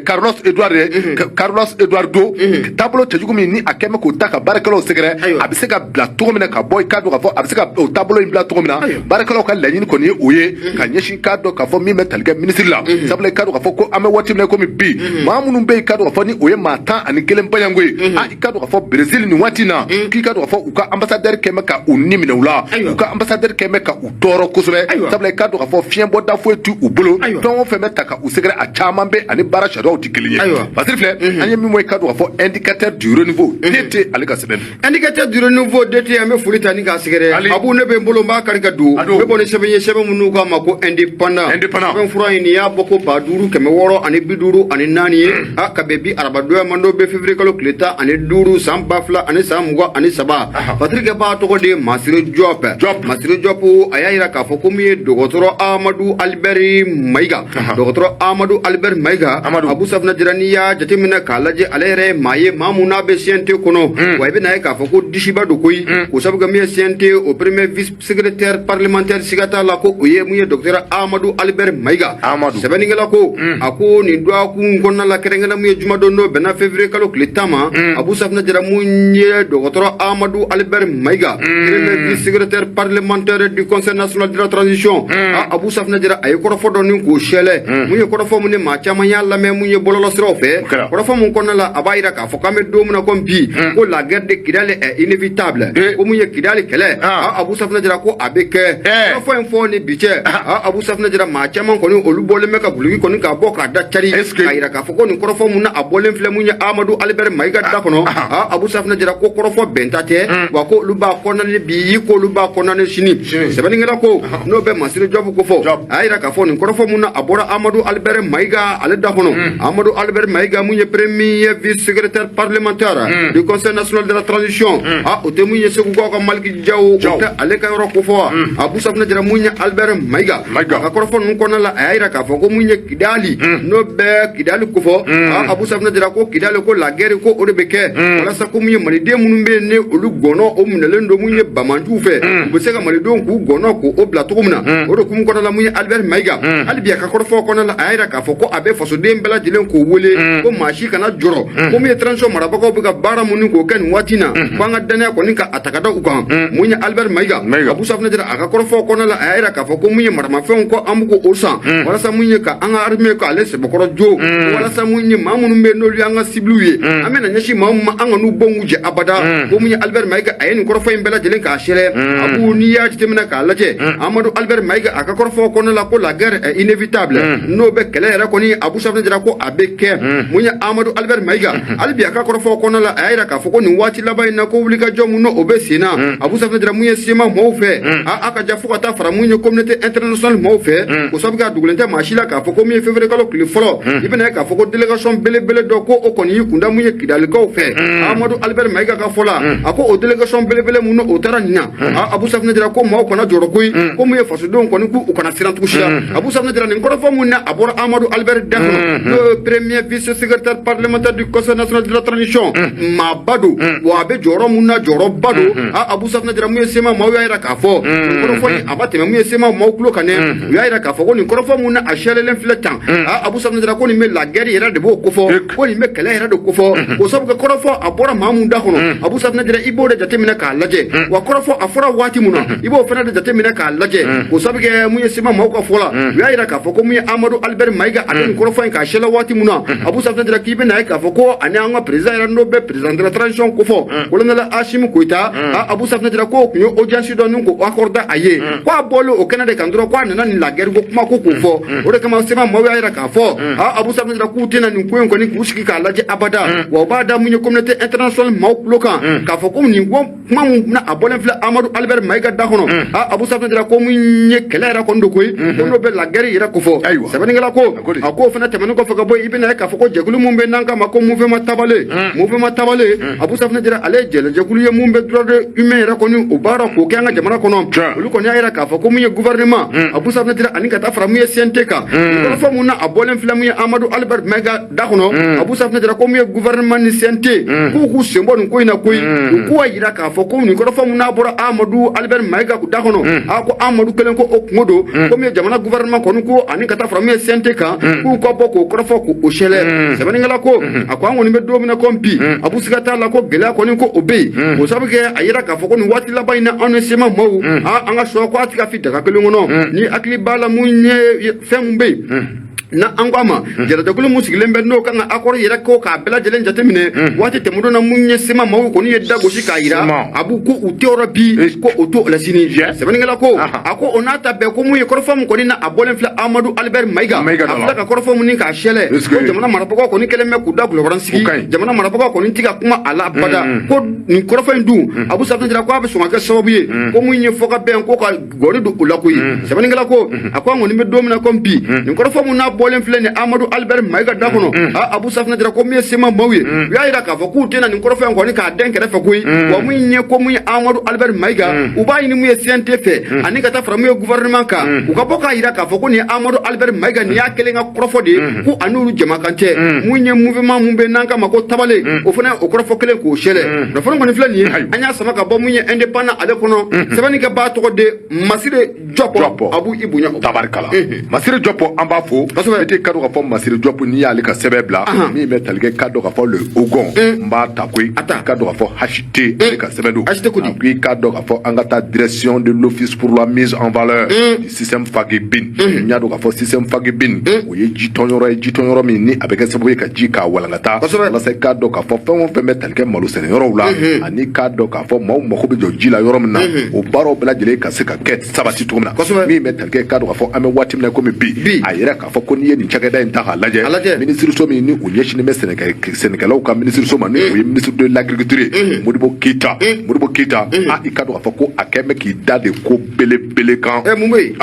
Carlos Edouard ye, Carlos Eduardo, taabolo cɛjugu min ni a kɛn bɛ k'o ta ka baarakɛlaw sɛgɛrɛ, a bɛ se ka bila cogo min na ka bɔ, i k'a dɔn k'a fɔ a bɛ se ka o taabolo in bila cogo min na. Baarakɛlaw ka laɲini kɔni ye o ye ka ɲɛsin, k'a dɔn k'a fɔ min bɛ tali kɛ minisiri la, sabula i k'a dɔn k'a fɔ ko an bɛ waati min na komi bi, maa minnu bɛ yen, i k'a dɔn k'a fɔ ni o ye maa 11 bayanko ye, a i k'a dɔn k'a fɔ Brésil nin waati in na, k'i k'a dɔn k'a fɔ u ka ambassadeur kɛn bɛ ka u ni minɛ u la, u ka ambassadeur kɛn bɛ ka u tɔɔrɔ kosɛbɛ, sabula i k'a dɔn k'a fɔ fiɲɛbɔda foyi t'u bolo. Fɛn o fɛn bɛ ta ka u sɛgɛrɛ, a caman bɛ ani baara sariyaw tɛ kelen ye. Basiri filɛ, an ye min bɔ, i k'a dɔn k'a fɔ Indicateur du Renouveau DT, ale ka sɛbɛn. Indicateur du Renouveau DT, an bɛ foli ta ni k'a sɛgɛrɛ. Abu, ne bɛ n bolo, n b'a kari ka don. N bɛ bɔ ni sɛbɛn ye, sɛbɛn minnu k'a ma ko Indépendant. Indépendant. Sɛbɛn fura in, nin y'a bɔ ko 5654 ye, a ka bɛn bi arabadonya ma, n'o bɛ février kalo tile 15 san 2023. Patrick b'a tɔgɔ de ye Masire Diop. Masire Diop, a y'a yira k'a fɔ ko min ye dɔgɔtɔrɔ Amadu Albert Mayiga, dɔgɔtɔrɔ Amadu Albert Mayiga, Abu Safina Jara, n'i y'a jateminɛ k'a lajɛ, ale yɛrɛ ye maa ye, maa mun n'a bɛ CNT kɔnɔ. Wa i bɛna ye k'a fɔ ko disiba don koyi, k'o sabu kɛ min ye CNT o premier vice secrétaire parlementaire, siga t'a la ko o ye mun ye docteur Amadu Albert Mayiga. Sɛbɛnnikɛla ko, a ko nin dɔgɔkun kɔnɔna la, kɛrɛnkɛrɛn mun ye jumadon n'o bɛnna février kalo tile 10 ma, Abu Safina Jara, mun ye dɔgɔtɔrɔ Amadu Albert Mayiga, premier vice secrétaire parlementaire du Conseil national de la transition, Abu Safina Jara, a ye kɔrɔfɔ dɔ ni k'o sɛlɛ. Mun ye kɔrɔfɔ mun ni maa caman y'a lamɛn, mun ye bɔlɔlɔsiraw fɛ, kɔrɔfɔ mun kɔnɔna la, a b'a yira k'a fɔ k'an bɛ don min na komi bi, ko la guerre de Kidal est inévitable, ko mun ye Kidal kɛlɛ, Abu Safina Jara, ko a bɛ kɛ. Kɔrɔfɔ in fɔ ni bi cɛ, Abu Safina Jara, maa caman kɔni olu bɔlen bɛ ka guloki kɔni k'a bɔ k'a da cari, k'a yira k'a fɔ ko nin kɔrɔfɔ mun na a bɔlen filɛ mun ye Amadu Albert Mayiga da kɔnɔ, Abu Safina Jara, ko kɔrɔfɔ bɛnta tɛ, wa ko olu b'a kɔnɔna bi, ko olu b'a kɔnɔna sini. Sɛbɛnnikɛla ko, n'o bɛ Masire Diop ko fɔ, a y'a yira k'a fɔ nin kɔrɔfɔ mun na a bɔra Amadu Albert Mayiga ale da kɔnɔ, Amadu Albert Mayiga mun ye premier vice secrétaire parlementaire du Conseil national de la transition, o tɛ mun ye Segukaw ka Maliki Jaw, o tɛ ale ka yɔrɔ ko fɔ wa. Abu Safina Jara, mun ye Albert Mayiga, a ka kɔrɔfɔ ninnu kɔnɔna la, a y'a yira k'a fɔ ko mun ye Kidali, n'o bɛ Kidali ko fɔ, Abu Safina Jara, ko Kidali, ko la guerre, ko o de bɛ kɛ walasa ko mun ye maliden minnu bɛ yen ni olu gɔnɔ o minɛlen don mun ye bamanjuw fɛ, u bɛ se ka malidenw k'u gɔnɔ k'o bila cogo min na. O de hukumu kɔnɔna la, mun ye Albert Mayiga, hali bi a ka kɔrɔfɔ kɔnɔna la, a y'a yira k'a fɔ ko a bɛ fasoden bɛɛ lajɛlen k'o wele ko maa si kana jɔrɔ, ko mun ye transition marabagaw bɛ ka baara mun k'o kɛ nin waati na, ko an ka danaya kɔni ka a ta ka da u kan. Mun ye Albert Mayiga, Abu Safina Jara, a ka kɔrɔfɔ kɔnɔna la, a y'a yira k'a fɔ ko mun ye maramafɛnw, ko an bɛ k'o san walasa mun ye ka an ka armée k'ale sɛbɛkɔrɔ jo, walasa mun ye maa minnu bɛ yen n'olu y'an ka cibles ye, an bɛna ɲɛsin maa min ma, an ka n'u bɔn k'u jɛ abada. Ko mun ye Albert Mayiga, a ye nin kɔrɔfɔ in bɛɛ lajɛlen k'a sɛlɛ. Abu, n'i y'a jateminɛ k'a lajɛ, Amadu Albert Mayiga a ka kɔrɔfɔ kɔnɔna la, ko la guerre est inévitable, n'o bɛ kɛlɛ yɛrɛ kɔni, Abu Safina Jara, ko a bɛ kɛ. Mun ye Amadu Albert Mayiga, hali bi a ka kɔrɔfɔ kɔnɔna la, a y'a yira k'a fɔ ko nin waati laban in na, ko wulikajɔ mun n'o bɛ sen na, Abu Safina Jara, mun ye CMA maaw fɛ, a ka ja fo ka taa fara mun ye communauté internationale maaw fɛ, o sabu kɛ a dogolen tɛ maa si la k'a fɔ ko min ye février kalo tile fɔlɔ, i bɛna ye k'a fɔ ko délégation belebele dɔ, ko o kɔni y'i kunda mun ye Kidalikaw fɛ. Amadu Albert Mayiga ka fɔ la, a ko o délégation belebele mun n'o taara nin na, Abu Safina Jara, ko maaw kana jɔrɔ koyi, ko mun ye fasodenw kɔni k'u kana siran tugu si la. Abu Safina Jara, nin kɔrɔfɔ mun na a bɔra Amadu Albert da kɔnɔ, n'o ye premier vice secrétaire parlementaire du Conseil national de la transition, maaba don, wa a bɛ jɔyɔrɔ mun na, jɔyɔrɔba don. Abu Safina Jara, mun ye CMA maaw y'a yira k'a fɔ nin kɔrɔfɔ in a ma tɛmɛ mun ye CMA maaw tulo kan dɛ. U y'a yira k'a fɔ ko nin kɔrɔfɔ mun na a sɛlɛlen filɛ tan, Abu Safina Jara, ko nin bɛ la guerre yɛrɛ de b'o kofɔ, ko nin bɛ kɛlɛ yɛrɛ de kofɔ, k'o sabu kɛ kɔrɔfɔ a bɔra maa mun da kɔnɔ, Abu Safina Jara, i b'o de jateminɛ k'a lajɛ, wa kɔrɔfɔ a fɔra waati mun na, i b'o fana de jateminɛ k'a lajɛ, k'o sabu kɛ mun ye CMA maaw ka fɔ la, u y'a yira k'a fɔ ko mun ye Amadu Albert Mayiga, a bɛ nin kɔrɔfɔ in k'a sɛlɛ waati mun na, Abu Safinɛ Jara, k'i bɛna ye k'a fɔ ko ani an ka président yɛrɛ, n'o bɛ président de la transition kofɔ, colonel Assimi Goïta, Abu Safinɛ Jara, k'o tun ye audience dɔ ni k'o accordé a ye, ko a bɔlen o kɛnɛ de kan dɔrɔn, ko a nana nin la guerre ko kuma ko k'o fɔ. O de kama CMA maaw y'a yira k'a fɔ, Abu Safinɛ Jara, k'u tɛna nin ko in kɔni k'u sigi k'a lajɛ abada. Wa u b'a da mun ye communauté internationale maaw tulo kan k'a fɔ ko nin ko kuma mun na a bɔlen filɛ Amadu Albert Mayiga da kɔnɔ, Abu Safinɛ Jara, ko mun ye kɛlɛ yɛrɛ kɔni don koyi, ko n'o bɛ la guerre yɛrɛ kofɔ. Sɛbɛnnikɛla ko a k'o fana tɛmɛnen kɔfɛ ka bɔ yen, i bɛna ye k'a fɔ ko jɛkulu mun bɛ n'an k'a ma ko Mouvement Tabale, Mouvement Tabale, Abu Safinɛ Jara, ale ye jɛlɛjɛkulu ye mun bɛ droit de humain yɛrɛ kɔni o baara k'o kɛ an ka jamana kɔnɔ. Olu kɔni y'a yira k'a fɔ ko mun ye gouvernement, Abu Safinɛ Jara, ani ka taa fara mun ye CNT kan, kɔrɔfɔ mun na a bɔlen filɛ mun ye Amadu Albert Mayiga da kɔnɔ, Abu Safinɛ Jara, ko mun ye gouvernement ni CNT k'u k'u sen bɔ nin ko in na koyi. U k'u yira k'a fɔ ko nin kɔrɔfɔ mun n'a bɔra Amadu Albert Mayiga da kɔnɔ, a ko Amadu kelen ko o kungo don, ko mun ye jamana gouvernement kɔni ko ani ka taa fara mun ye CNT kan, k'u ka bɔ k'o kɔrɔfɔ k'o sɛlɛ. Sɛbɛnnikɛla ko a ko an kɔni bɛ don min na ko bi, Abu, siga t'a la ko gɛlɛya kɔni ko o bɛ yen. O sabu kɛ a yira k'a fɔ ko nin waati laban in na, anw ni CMA maaw, an ka sɔ ko a ti ka fi daga kelen kɔnɔ. Ni hakili b'a la, mun ye fɛn mun bɛ yen na an ko a ma jɛrɛjɛkulu mun sigilen bɛ, n'o kan ka accord yɛrɛ ko k'a bɛɛ lajɛlen jateminɛ, waati tɛmɛnen na, mun ye CMA maaw kɔni ye da gosi k'a yira a b'u ko u tɛ yɔrɔ bi, ko o to o la sini. Sɛbɛnnikɛla ko a ko o n'a ta bɛɛ, ko mun ye kɔrɔfɔ mun kɔni na a bɔlen filɛ Amadu Albert Mayiga, a filɛ ka kɔrɔfɔ mun ni k'a sɛlɛ, ko jamana marabagaw kɔni kɛlen bɛ k'u da gulɔkɔrɔ sigi, jamana marabagaw kɔni ti ka kuma a la abada. Ko nin kɔrɔfɔ in dun, Abu Safinɛ Jara, ko a bɛ sɔn ka kɛ sababu ye ko mun ye fɔ ka bɛn ko ka gɔni don o la koyi. Sɛbɛnnikɛla ko a ko an kɔni bɛ don min na komi bi, nin kɔrɔfɔ mun n'a bɔlen filɛ nin Amadu Albert Mayiga da kɔnɔ, Abu Safinɛ Jara, ko min ye CMA maaw ye, u y'a yira k'a fɔ k'u tɛna nin kɔrɔfɔ in kɔni k'a den kɛrɛfɛ koyi. Wa mun ye ko mun ye Amadu Albert Mayiga, u b'a ɲini mun ye CNT fɛ ani ka taa fara mun ye gouvernement kan, u ka bɔ k'a yira k'a fɔ ko nin ye Amadu Albert Mayiga, nin y'a kelen ka kɔrɔfɔ de ye, ko a n'olu jamakan tɛ. Mun ye mouvement mun bɛ n'an k'a ma ko Tabale, o fana o kɔrɔfɔ kelen k'o sɛlɛ. Kunnafoni kɔni filɛ nin ye, an y'a sama ka bɔ mun ye Indépendant ale kɔnɔ. Sɛbɛnni kɛ b'a tɔgɔ de Masire Jɔpɔ. Abu, i bonya. Tabarikala, Masire Jɔpɔ, an b'a fo. I tɛ ka dɔn k'a fɔ Masire Jɔpɔ, n'i y'ale ka sɛbɛn bila min bɛ tali kɛ, ka dɔn k'a fɔ le Hogon, n b'a ta koyi. Ka dɔn k'a fɔ HT, ale ka sɛbɛn don. HT ko di? A ko i ka dɔn k'a fɔ an ka taa direction de l'Office pour la mise en valeur du système Faguibine. N y'a dɔn k'a fɔ système Faguibine, o ye jitɔnyɔrɔ ye, jitɔnyɔrɔ min ni a bɛ kɛ sababu ye ka ji k'a walankata, walasa i k'a dɔn k'a fɔ fɛn o fɛn bɛ tali kɛ malo sɛnɛyɔrɔw la, ani k'a dɔn k'a fɔ maaw mako bɛ jɔ ji la yɔrɔ min na, o baaraw bɛɛ lajɛlen ka se ka kɛ sabati cogo min na. Min bɛ tali kɛ, k'a dɔn k'a fɔ an bɛ waati min na komi bi, a yɛrɛ k'a fɔ ko n'i ye nin cakɛda in ta k'a lajɛ, minisiriso min ni o ɲɛsinnen bɛ sɛnɛkɛlaw ka minisiriso ma, ni o ye ministre de l'Agriculture ye, Modibo Keyita, Modibo Keyita, a i ka dɔn k'a fɔ ko a kɛn bɛ k'i da de ko belebele kan. Mun bɛ yen?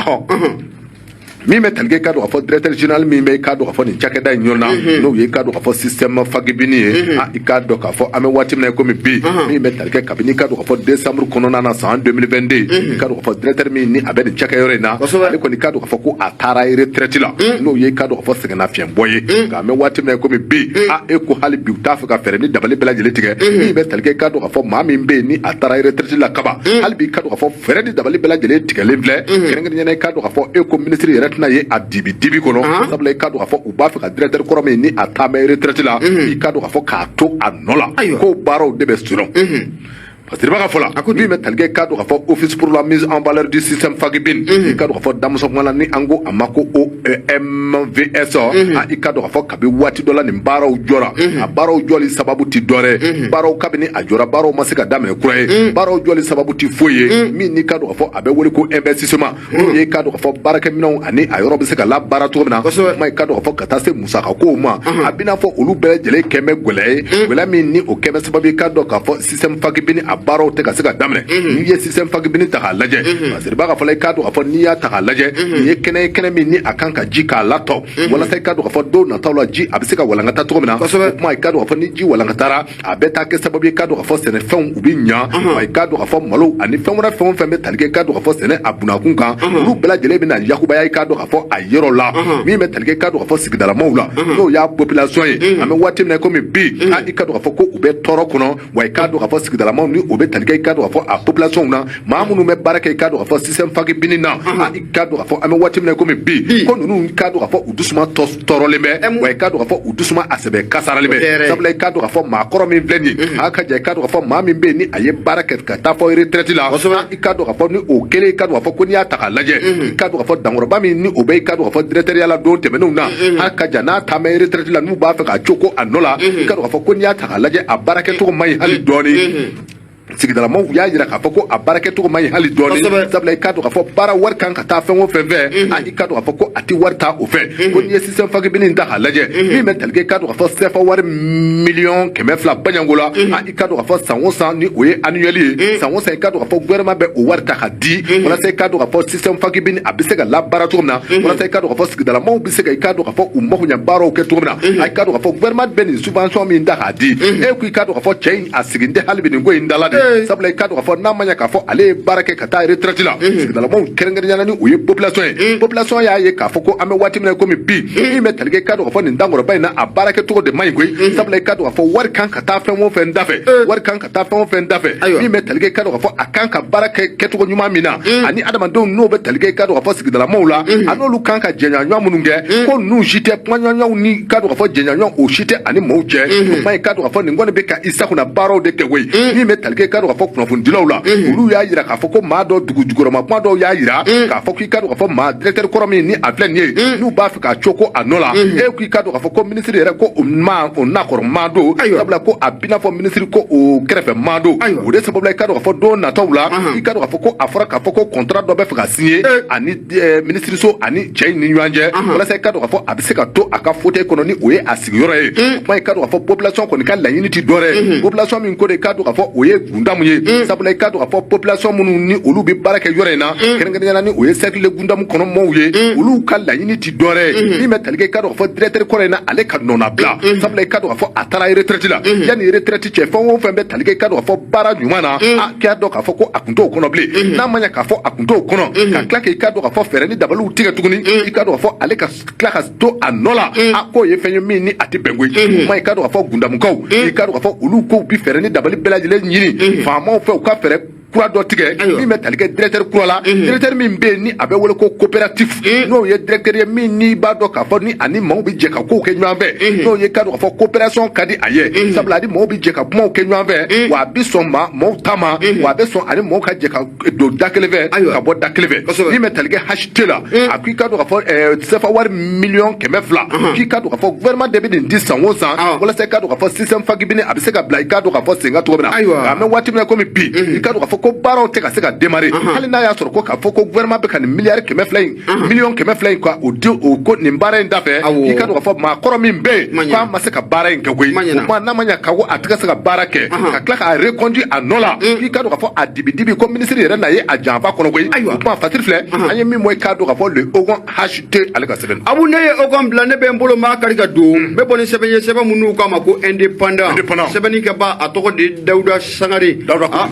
Min bɛ tali kɛ, k'a dɔn k'a fɔ directeur général min bɛ, k'a dɔn k'a fɔ nin cakɛda in ɲɔgɔn na, n'o ye k'a dɔn k'a fɔ système Faguibine ye, a i k'a dɔn k'a fɔ an bɛ waati min na komi bi, min bɛ tali kɛ kabini k'a dɔn k'a fɔ décembre kɔnɔna na san 2022, k'a dɔn k'a fɔ directeur min ni a bɛ nin cakɛyɔrɔ in na, ale kɔni k'a dɔn k'a fɔ ko a taara retraite la, n'o ye k'a dɔn k'a fɔ sɛgɛnnafiɲɛbɔ ye. Nka an bɛ waati min na komi bi, a e ko hali bi u t'a fɛ ka fɛɛrɛ ni dabali bɛɛ lajɛlen tigɛ. Min bɛ tali kɛ, k'a dɔn k'a fɔ maa min bɛ yen ni a taara retraite la kaban, hali bi k'a dɔn k'a fɔ fɛɛrɛ ni dabali bɛɛ lajɛlen tigɛlen filɛ, kɛrɛnkɛrɛnnenya la k'a dɔn k'a fɔ e ko ministre yɛrɛ tɛna ye a dibi dibi kɔnɔ, sabula i k'a dɔn k'a fɔ u b'a fɛ ka directeur kɔrɔ min ni a taa bɛ retraite la, i k'a dɔn k'a fɔ k'a to a nɔ la, k'o baaraw de bɛ sɔrɔ. Parce que ka fɔ la, min bɛ tali kɛ, k'a dɔn k'a fɔ Office pour la mise en valeur du système Faguibine, i k'a dɔn k'a fɔ damuso kuma la ni an ko a ma ko OMVS, a i k'a dɔn k'a fɔ kabi waati dɔ la nin baaraw jɔra. A baaraw jɔli sababu ti dɔ wɛrɛ, baaraw kabini a jɔra, baaraw ma se ka daminɛ kura ye. Baaraw jɔli sababu ti foyi ye min ni k'a dɔn k'a fɔ a bɛ wele ko investissement, n'o ye k'a dɔn k'a fɔ baarakɛminɛnw ani a yɔrɔ bɛ se ka labaara cogo min na, kuma i k'a dɔn k'a fɔ ka taa se musakako ma, a bɛna fɔ olu bɛɛ lajɛlen kɛn bɛ gɛlɛya ye, gɛlɛya min ni o kɛn bɛ sababu ye k'a dɔn k'a fɔ système Faguibine a baaraw tɛ ka se ka daminɛ. N'i ye système Faguibine ta k'a lajɛ, parce que b'a ka fɔ la, i k'a dɔn k'a fɔ n'i y'a ta k'a lajɛ, nin ye kɛnɛ ye, kɛnɛ min ni a kan ka ji k'a latɔ, walasa i k'a dɔn k'a fɔ don nataw la ji a bɛ se ka walankata cogo min na. O kuma i k'a dɔn k'a fɔ ni ji walankatara, a bɛ taa kɛ sababu ye k'a dɔn k'a fɔ sɛnɛfɛnw u bɛ ɲa, wa i k'a dɔn k'a fɔ malo ani fɛn wɛrɛ, fɛn o fɛn bɛ tali kɛ, k'a dɔn k'a fɔ sɛnɛ a bunakun kan, olu bɛɛ lajɛlen bɛna yakubaya, i k'a dɔn k'a fɔ a yɔrɔ la. Min bɛ tali kɛ, k'a dɔn k'a fɔ sigidalamaw la, n'o y'a population ye, an bɛ waati min na komi bi, a i k'a dɔn k'a fɔ ko u bɛ tɔɔrɔ kɔnɔ, wa i k'a dɔn k'a fɔ sigidalamaw ni o bɛ tali kɛ i k'a dɔn k'a fɔ a population na, maa minnu bɛ baara kɛ i k'a dɔn k'a fɔ système Fakibini na, i k'a dɔn k'a fɔ an bɛ waati min na komi bi, ko ninnu i k'a dɔn k'a fɔ u dusuma tɔɔrɔlen bɛ, wa i k'a dɔn k'a fɔ u dusuma a sɛbɛ kasaralen bɛ, sabula i k'a dɔn k'a fɔ maa kɔrɔ min filɛ nin ye, a ka jan i k'a dɔn k'a fɔ maa min bɛ yen ni a ye baara kɛ ka taa fɔ retraite la, i k'a dɔn k'a fɔ ni o kɛlen, i k'a dɔn k'a fɔ ko n'i y'a ta k'a lajɛ, i k'a dɔn k'a fɔ dankɔrɔba min ni o bɛ i k'a dɔn k'a fɔ directeur ya la don tɛmɛnenw na, a ka jan n'a taa mɛ retraite la, n'u b'a fɛ k'a co ko a nɔ la, i k'a dɔn k'a fɔ ko n'i y'a ta k'a lajɛ, a baarakɛcogo man ɲi hali dɔɔni. Sigidalamaw y'a jira k'a fɔ ko a baarakɛcogo man ɲi hali dɔɔni, sabula i k'a dɔn k'a fɔ baara wari kan ka taa fɛn o fɛn fɛ, a i k'a dɔn k'a fɔ ko a tɛ wari ta o fɛ. Ko n'i ye système Fakibini ta k'a lajɛ, min bɛ tali kɛ i k'a dɔn k'a fɔ CFA wari 200 millions baɲanko la, a i k'a dɔn k'a fɔ san o san, ni o ye annuel ye, san o san i k'a dɔn k'a fɔ gouvernement bɛ o wari ta ka di walasa i k'a dɔn k'a fɔ système Fakibini a bɛ se ka labaara cogo min na, walasa i k'a dɔn k'a fɔ sigidalamaw bɛ se ka i k'a dɔn k'a fɔ u mago ɲɛ baaraw kɛ cogo min na. A i k'a dɔn k'a fɔ gouvernement bɛ nin subvention min ta k'a di, e ko i k'a dɔn k'a fɔ cɛ in a sigin tɛ hali bi nin ko in da la de, sabula i k'a dɔn k'a fɔ n'a ma ɲɛ k'a fɔ ale ye baara kɛ ka taa retraite la, sigidalamaw kɛrɛnkɛrɛnnenya la ni o ye population ye, population y'a ye k'a fɔ ko an bɛ waati min na komi bi, min bɛ tali kɛ i k'a dɔn k'a fɔ nin dankɔrɔba in na, a baarakɛcogo de man ɲi koyi, sabula i k'a dɔn k'a fɔ wari kan ka taa fɛn o fɛn da fɛ, wari kan ka taa fɛn o fɛn da fɛ, min bɛ tali kɛ i k'a dɔn k'a fɔ a kan ka baara kɛ kɛcogo ɲuman min na, ani adamadenw n'o bɛ tali kɛ i k'a dɔn k'a fɔ sigidalamaw la, a n'olu kan ka jɛɲɔgɔn minnu kɛ, ko ninnu si tɛ kumaɲɔgɔnyaw ni k'a dɔn k'a fɔ jɛɲɔgɔn o si tɛ ani maaw cɛ. O kuma i k'a dɔn k'a fɔ nin kɔni bɛ ka i sagona baaraw de kɛ koyi. Min bɛ tali kɛ i k'a dɔn k'a fɔ kunnafonidilaw la, olu y'a jira k'a fɔ ko maa dɔ dugu jukɔrɔma kuma dɔw y'a jira k'a fɔ k'i k'a dɔn k'a fɔ maa directeur kɔrɔ min ni a filɛ nin ye, n'u b'a fɛ k'a co ko a nɔ la, e ko i k'a dɔn k'a fɔ ko minisiri yɛrɛ ko o ma o nakɔrɔ maa don, sabula ko a b'i n'a fɔ minisiri ko o kɛrɛfɛ maa don. O de sababu la i k'a dɔn k'a fɔ don nataw la, i k'a dɔn k'a fɔ ko a fɔra k'a fɔ ko contrat dɔ bɛ fɛ ka signer ani minisiriso ani cɛ in ni ɲɔgɔn cɛ, walasa i k'a dɔn k'a fɔ a bɛ se ka to a ka fauteuil kɔnɔ ni o ye a sigiyɔrɔ ye. O kuma i k'a dɔn k'a fɔ population kɔni ka laɲini ti dɔwɛrɛ ye, population min ko de i k'a dɔn k'a fɔ o ye Gundamu ye, sabula i k'a dɔn k'a fɔ population minnu ni olu bɛ baara kɛ yɔrɔ in na, kɛrɛnkɛrɛnnenya la ni o ye cercle Gundamu kɔnɔ mɔɔw ye, olu ka laɲini ti dɔwɛrɛ ye min bɛ tali kɛ i k'a dɔn k'a fɔ directeur kɔrɔ in na, ale ka nɔnabila, sabula i k'a dɔn k'a fɔ a taara retraite la. Yanni retraite cɛ, fɛn o fɛn bɛ tali kɛ i k'a dɔn k'a fɔ baara ɲuman na, a k'a dɔn k'a fɔ ko a kun t'o kɔnɔ bilen. N'a ma ɲɛ k'a fɔ a kun t'o kɔnɔ, ka tila k'i k'a dɔn k'a fɔ fɛɛrɛ ni dabaliw tigɛ tuguni, i k'a dɔn k'a fɔ ale ka tila ka to a nɔ la, a k'o ye fɛn ye min ni a tɛ bɛn koyi. O kuma i k'a dɔn k'a fɔ Gundamukaw, i k'a dɔn k'a fɔ olu kow bi fɛɛrɛ ni dabali bɛɛ lajɛlen ɲini faamaw fɛ, u ka fɛɛrɛ kura dɔ tigɛ min bɛ tali kɛ directeur kura la, directeur min bɛ yen ni a bɛ wele ko coopératif, n'o ye directeur ye min n'i b'a dɔn k'a fɔ ni ani maaw bɛ jɛ ka kow kɛ ɲɔgɔn fɛ, n'o ye k'a dɔn k'a fɔ coopération ka di a ye, sabula ani maaw bɛ jɛ ka kumaw kɛ ɲɔgɔn fɛ, wa a bɛ sɔn maa maaw ta ma, wa a bɛ sɔn ani maaw ka jɛ ka don da kelen fɛ ka bɔ da kelen fɛ. Min bɛ tali kɛ HT la, a ko i k'a dɔn k'a fɔ CFA wari 200 millions, k'i k'a dɔn k'a fɔ gouvernement de bɛ nin di san o san, walasa i k'a dɔn k'a fɔ système Fakibini a bɛ se ka bila i k'a dɔn k'a fɔ sen kan cogo min na. Nka an bɛ waati min na komi bi, i k'a dɔn k'a fɔ ko baaraw tɛ ka se ka démarrer, hali n'a y'a sɔrɔ ko k'a fɔ ko gouvernement bɛ ka nin 200 milliards in, 200 millions in ka o di o ko nin baara in da fɛ, k'i k'a dɔn k'a fɔ maa kɔrɔ min bɛ yen k'a ma se ka baara in kɛ koyi. O kuma n'a ma ɲɛ k'a ko a tɛ ka se ka baara kɛ, ka tila k'a reconduire a nɔ la, k'i k'a dɔn k'a fɔ a dibi dibi ko ministre yɛrɛ na ye a janfa kɔnɔ koyi. O kuma Fasiri filɛ, an ye min bɔ i k'a dɔn k'a fɔ le Ogon HT ale ka sɛbɛn. Abu, ne ye Ogon bila, ne bɛ n bolo maa kari ka don, n bɛ bɔ ni sɛbɛn ye, sɛbɛn minnu k'a ma ko Indépendant. Sɛbɛnnikɛba a tɔgɔ de Dawuda Sangare.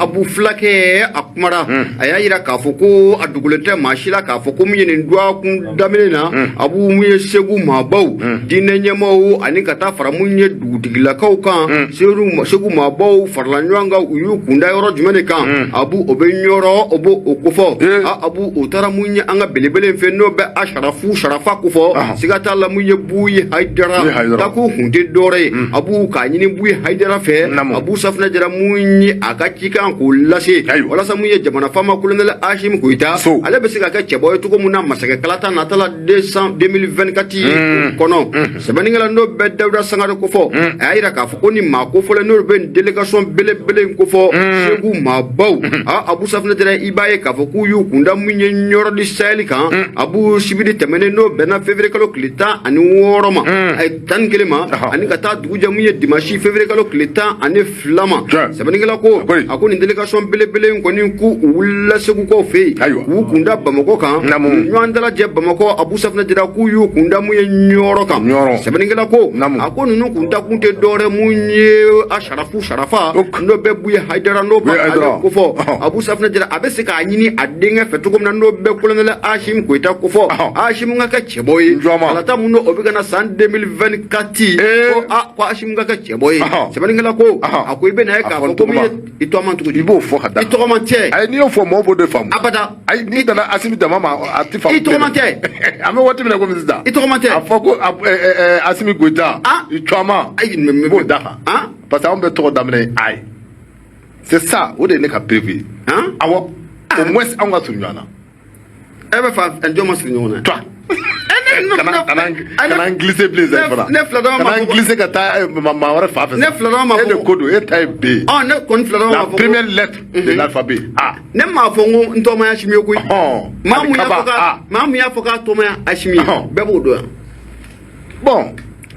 Abu Fulakɛ a kumara, a y'a yira k'a fɔ ko a dogolen tɛ maa si la k'a fɔ ko min ye nin dɔgɔkun daminɛ na, Abu, mun ye Segu maabaw, diinɛ ɲɛmaaw ani ka taa fara mun ye dugutigilakaw kan, Segu maabaw farala ɲɔgɔn kan, u y'u kunda yɔrɔ jumɛn de kan? Abu, o bɛ Ɲɔrɔ, o b'o o kofɔ. Abu, o taara mun ye an ka belebele fɛ n'o bɛ Asarafu Sarafa kofɔ, siga t'a la mun ye Buyi Hayidara tako kun tɛ dɔwɛrɛ ye. Abu, k'a ɲini Buyi Hayidara fɛ, Abu Safunɛ Jara, mun ye a ka cikan k'o lase walasa mun ye jamana faama colonel Asimi Goyita, ale bɛ se ka kɛ cɛbɔ ye cogo min na masakɛ kalata nata la 2024 kɔnɔ. Sɛbɛnnikɛla n'o bɛ Dawuda Sangare kofɔ, a y'a yira k'a fɔ ko ni maa kofɔlen n'olu bɛ nin délégation belebele in kofɔ, Segu maabaw, Abu Safunɛ Jara, i b'a ye k'a fɔ k'u y'u kunda mun ye Ɲɔrɔ di Sahel kan. Abu, sibiri tɛmɛnen n'o bɛnna février kalo tile 16 ma, 11 ma, ani ka taa dugu jɛ mun ye dimanche février kalo tile 12 ma. Sɛbɛnnikɛla ko a ko nin délégation belebele belebele in kɔni k'u wulila segukaw fɛ yen, Ayiwa. k'u kunda Bamakɔ kan. Naamu. Ɲɔgɔn dalajɛ Bamakɔ, Abu Safinɛ Jara, k'u y'u kunda mun ye Ɲɔrɔ kan. Ɲɔrɔ. Sɛbɛnnikɛla ko, Naamu. a ko ninnu kun dakun tɛ dɔwɛrɛ mun ye Asharafu Sharafa, Ok. n'o bɛ Buye Hayidara, n'o Buye bɛ Hayidara. ale kofɔ. Ɔhɔn. Abu Safinɛ Jara, a bɛ se k'a ɲini a denkɛ fɛ cogo min na, n'o bɛ colonel Ashim Koyita kofɔ, Ɔhɔn. Ashim ka kɛ cɛbɔ ye Njɔma. kalata mun n'o bɛ ka na san 2024, Ee. ko a ko Ashim ka kɛ cɛbɔ ye. Ɔhɔn. Sɛbɛnnikɛla ko, Ɔhɔn. a ko i bɛ na ye A k'a fɔ fɔ ko min tɔgɔma. ye i tɔgɔma cogo di? I b'o fɔ ka da. I tɔgɔma tɛ. Ayi, n'i y'o fɔ, mɔgɔw b'o de faamu. Abada. Ayi, n'i nana Asimi dama ma, a ti faamu. I tɔgɔma tɛ. An bɛ waati min na komi sisan, I tɔgɔma tɛ. a fɔ ko Asimi Goyita, Ah. i tɔgɔma. Ayi, mais I b'o da kan, ah parce que anw bɛ tɔgɔ daminɛ a ye, c'est ça, o de ye ne ka prévu ye. Han. Awɔ, au moins anw ka surun ɲɔgɔn na. E bɛ fa jɔn ma siri ɲɔgɔn na? Toi, kana n glisser bilen sa fana. Ne fila dama ma Kana n fɔ ko- glisser ka taa maa wɛrɛ fan fɛ. Ne fila dama ma E fɔ de ko- ko don, e ta ye B ye. Ɔ, ne kɔni fila dama La ma fɔ ko- première lettre de l'alphabet, A. Ne m'a fɔ n ko n tɔgɔma ye Asimi ye koyi. Ɔhɔn. Maa mun y'a fɔ Kaba, k'a A. Maa mun y'a fɔ k'a tɔgɔma ye Asimi ye, Ɔhɔn. bɛɛ b'o dɔn yan. Bon.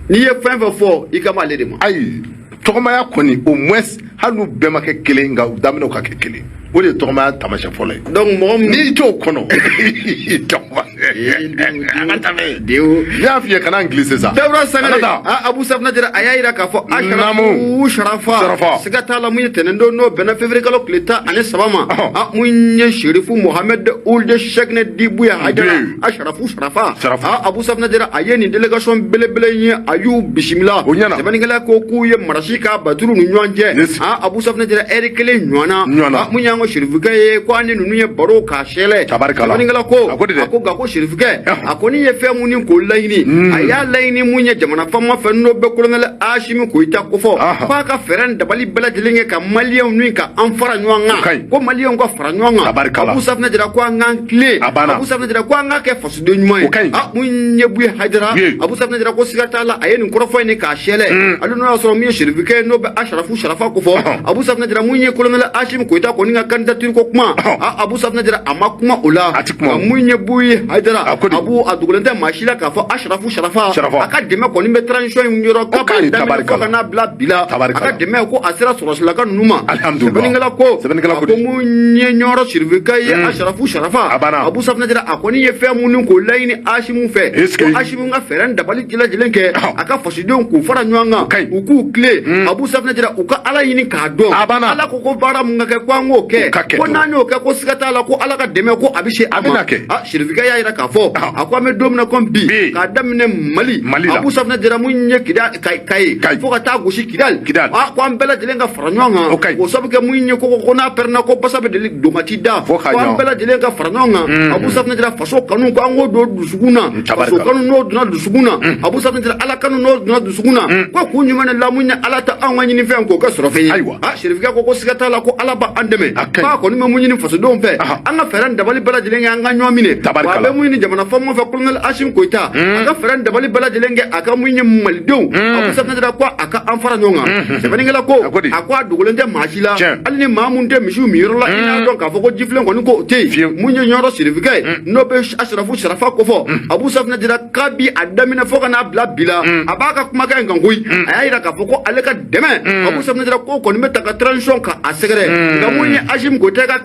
N'i ye fɛn fɛn fɔ, i ka b'ale de ma. Ayi, tɔgɔmaya kɔni, au moins hali n'u bɛɛ ma kɛ kelen, nka u daminɛw ka kɛ kelen, o de ye tɔgɔmaya taamasiyɛn fɔlɔ ye. Donc mɔgɔ mun N'i t'o kɔnɔ, i tɔgɔma an ka tɛmɛ. Dewo. N y'a f'i ye, kana n glisser sa. Dawuda Sangare. Kana taa. A Abu Safinɛ Jara, a y'a yira k'a fɔ Naamu. Asharafu Sharafa, Sharafa. siga t'a la, mun ye tɛnɛndon, n'o bɛnna février kalo tile 13 ma, Ɔhɔn. a mun ye Sherifu Mohamed Ould Cheickne di Buya Hayidara, Bi. Asharafu Sharafa. Sharafa. A Abu Safinɛ Jara, a ye nin délégation belebele in ye, a y'u bisimila. O ɲɛna. Sɛbɛnnikɛla ko k'u ye marasi k'a baturu ni ɲɔgɔn cɛ. Yes. A Abu Safinɛ Jara, ɛri kelen ɲɔgɔnna. Ɲɔgɔnna. A mun y'an ka Sherifukɛ ye, ko an ni ninnu ye baro k'a sɛlɛ. Tabarikala. Sɛbɛnnikɛla ko, A ko di dɛ? a ko nka ko Sherifukɛ, Ɔhɔn. a kɔni ye fɛn mun ni k'o laɲini, a y'a laɲini mun ye jamana faama fɛ, n'o bɛ colonel Asimi Koyita kofɔ, Ahan. k'a ka fɛɛrɛ ni dabali bɛɛ lajɛlen kɛ ka maliyɛnw ni ka an fara ɲɔgɔn O ka kan, ɲi. ko maliyɛnw ka fara ɲɔgɔn kan. Tabarikala. Abu Safinɛ Jara ko an k'an tilen. A banna. Abu Safinɛ Jara ko an k'a kɛ fasoden ɲuman ye. O ka ɲi. A mun ye Buye Hayidara, Ye. Abu Safinɛ Jara ko siga t'a la, a ye nin kɔrɔfɔ in ni k'a sɛlɛ, hali n'o y'a sɔrɔ mun ye Sherifukɛ ye, n'o bɛ Asharafu Sharafa kofɔ. Ɔhɔn. Abu Safinɛ Jara, mun ye colonel Asimi Koyita kɔni ka candidature ko kuma, Ɔhɔn. a Abu Safinɛ Jara, a ma kuma o la. A ti kuma o. Nka mun ye Buye Hayidara, A ko di? Abu, a dogolen tɛ maa si la k'a fɔ Asharafu Sharafa, Sharafa. a ka dɛmɛ kɔni bɛ transition in yɔrɔ O ka k'a ɲi, b'a daminɛ fo tabarikala. ka n'a bila bi la, a ka Tabarikala. dɛmɛ ko a sera sɔrɔsilaka ninnu ma. Alhamdulillah. Sɛbɛnnikɛla ko, Sɛbɛnnikɛla a ko ko di? mun ye Ɲɔrɔ Sherifukɛ ye, Asharafu Sharafa, A banna. Abu Safinɛ Jara, a kɔni ye fɛn mun ni k'o laɲini Asimu fɛ, Est-ce que- ko Asimu ka fɛɛrɛ ni dabali lajɛlen kɛ, Ɔhɔn. a ka fasodenw k'u fara ɲɔgɔn O ka kan, ɲi. u k'u tilen. Abu Safinɛ Jara, u ka Ala ɲini k'a dɔn. A banna. Ala ko ko baara mun ka kɛ, ko an k'o kɛ, O ka kɛ ko dɔrɔn. n'an y'o kɛ, ko siga t'a la ko Ala ka dɛmɛ ko a bɛ se a A ma. bɛna kɛ. A Sherifukɛ y'a yira k'a fɔ, Ɔhɔn. a ko an bɛ don min na komi bi, Bi. k'a daminɛ Mali, Mali la. Abu Safinɛ Jara, mun ye Kidal, Kayi, Kayi. fo ka taa gosi Kidal, Kidal. A ko an bɛɛ lajɛlen ka fara ɲɔgɔn O ka kan, ɲi. k'o sabu kɛ mun ye ko n'a pɛrɛnna ko basa bɛ deli don ka t'i da, Fo ka ko an ɲɔ. bɛɛ lajɛlen ka fara ɲɔgɔn kan. Abu Safinɛ Jara, faso kanu, ko an k'o don dusukun na, Tabarikala. faso kanu n'o donna dusukun na, Abu Safinɛ Jara, Ala kanu n'o donna dusukun na, ko kun jumɛn de la mun ye Ala ta anw ka ɲinifɛn k'o kɛ sɔrɔfɛn ye? Ayiwa. A Sherifukɛ ko siga t'a la ko Ala b'an dɛmɛ, A ka ɲi. k'a kɔni bɛ mun ɲini fasodenw fɛ, Ahan. an ka fɛɛrɛ ni dabali bɛɛ lajɛlen kɛ, an ka ɲɔgɔn minɛ. Tabarikala. Wa a bɛ mun ɲini jamana faamaw fɛ, colonel Asimi Koyita, a ka fɛɛrɛ ni dabali bɛɛ lajɛlen kɛ, a ka mun ye malidenw, Abu Safinɛ Jara ko a ka an fara ɲɔgɔn kan. Sɛbɛnnikɛla ko, A ko di? a ko a dogolen tɛ maa si la, Tiɲɛ. hali ni maa mun tɛ misiw minyɔrɔ la, i n'a dɔn k'a fɔ ko jifilen kɔni ko o tɛ yen. Fiyewu. Mun ye Ɲɔrɔ Sherifukɛ ye, n'o bɛ Asharafu Sharafa kofɔ, Abu Safinɛ Jara, kabi a daminɛ fo ka n'a bila bi la, a b'a ka kumakan in kan koyi. A y'a yira k'a fɔ ko ale ka dɛmɛ, Abu Safinɛ Jara, ko kɔni bɛ ta ka transition ka a sɛgɛrɛ. Nka mun ye Asimi Koyita ka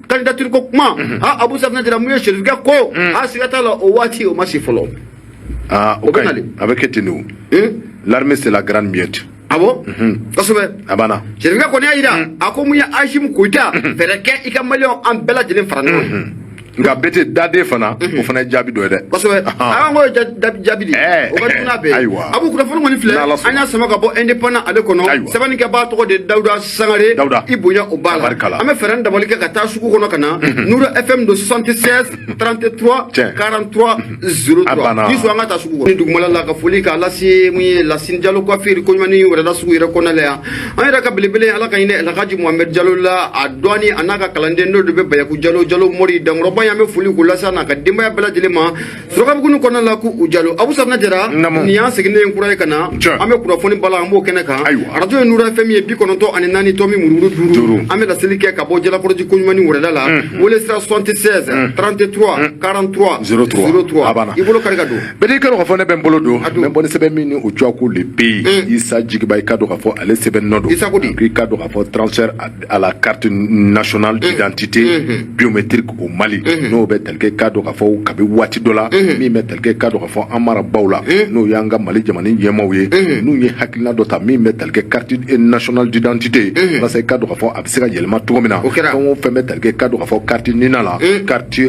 candidature ko kuma, a Abu Safinɛ Jara, mun ye Sherifukɛ ko, a siga t'a la, o waati o ma se fɔlɔ. Ah, O o bɛ ka na ɲi. de. A bɛ kɛ ten de o. L'armée, c'est la grande muette. Awɔ, kosɛbɛ. A banna. Sherifukɛ kɔni y'a yira, a ko mun ye Asimi Koyita, fɛɛrɛ kɛ i ka maliyɛnw an bɛɛ lajɛlen fara ɲɔgɔn kan. Nka bɛɛ tɛ daden fana, o fana ye jaabi dɔ ye dɛ. Kosɛbɛ. Ahan. A ko ye jaabi de ye. Ɛɛ, O ka jugu n'a bɛɛ ye. Ayiwa. Abu, kunnafoni kɔni filɛ, N'Ala sɔnna. an y'a sama ka bɔ Indépendant ale kɔnɔ. Ayiwa. Sɛbɛnnikɛbaa tɔgɔ de ye Dawuda Sangare. Dawuda. I bonya o b'a la. Tabarikala. An bɛ fɛɛrɛ ni dabali kɛ ka taa sugu kɔnɔ ka na. Nuru FM don, 76 33 Tiɲɛ. 43 03. A banna. Ni sɔn, an ka taa sugu kɔnɔ. Ni dugumala la, ka foli k'a lase mun ye Lasine Jalo coiffure koɲuman wɛrɛ la sugu yɛrɛ kɔnɔna la yan. An yɛrɛ ka belebele, Ala ka hinɛ Alhaji Mohamed Jalo la, a dɔɔni a n'a ka kalanden, n'o de bɛ Bayaku Jalo, Jalo Mori Dankɔrɔba. ye, an bɛ foli k'o lase a n'a ka denbaya bɛɛ lajɛlen ma Surakabugu kɔnɔna la, k'u jalo. Abu Safinɛ Jara, nin y'an seginnen kura ye ka na, an bɛ kunnafoni bala, an b'o kɛnɛ kan. Arajo ye Nura FM ye, 94.5, an bɛ laseli kɛ ka bɔ Jalakɔrɔji koɲuman wɛrɛda la. Wele sira 76 33 43 03. I bolo kari ka don. Bɛɛ i ka dɔn k'a fɔ ne bɛ n bolo don, n bɛ bɔ ni sɛbɛn min ni o tɔgɔ ko Le Pays, Isa Jigiba, i ka dɔn k'a fɔ ale sɛbɛn nɔ don. Isa ko di? I ka dɔn k'a fɔ transfert à la carte nationale d'identité biométrique au Mali, n'o bɛ tali kɛ, i ka dɔn k'a fɔ kabi waati dɔ la, min bɛ tali kɛ, i ka dɔn k'a fɔ an marabaw la, n'o y'an ka Mali jamana ɲɛmaaw ye, n'u ye hakilina dɔ ta min bɛ tali kɛ carte nationale d'identité, walasa i ka dɔn k'a fɔ a bɛ se ka yɛlɛma cogo min na. Fɛn o fɛn bɛ tali kɛ, i ka dɔn k'a fɔ carte NINA la, carte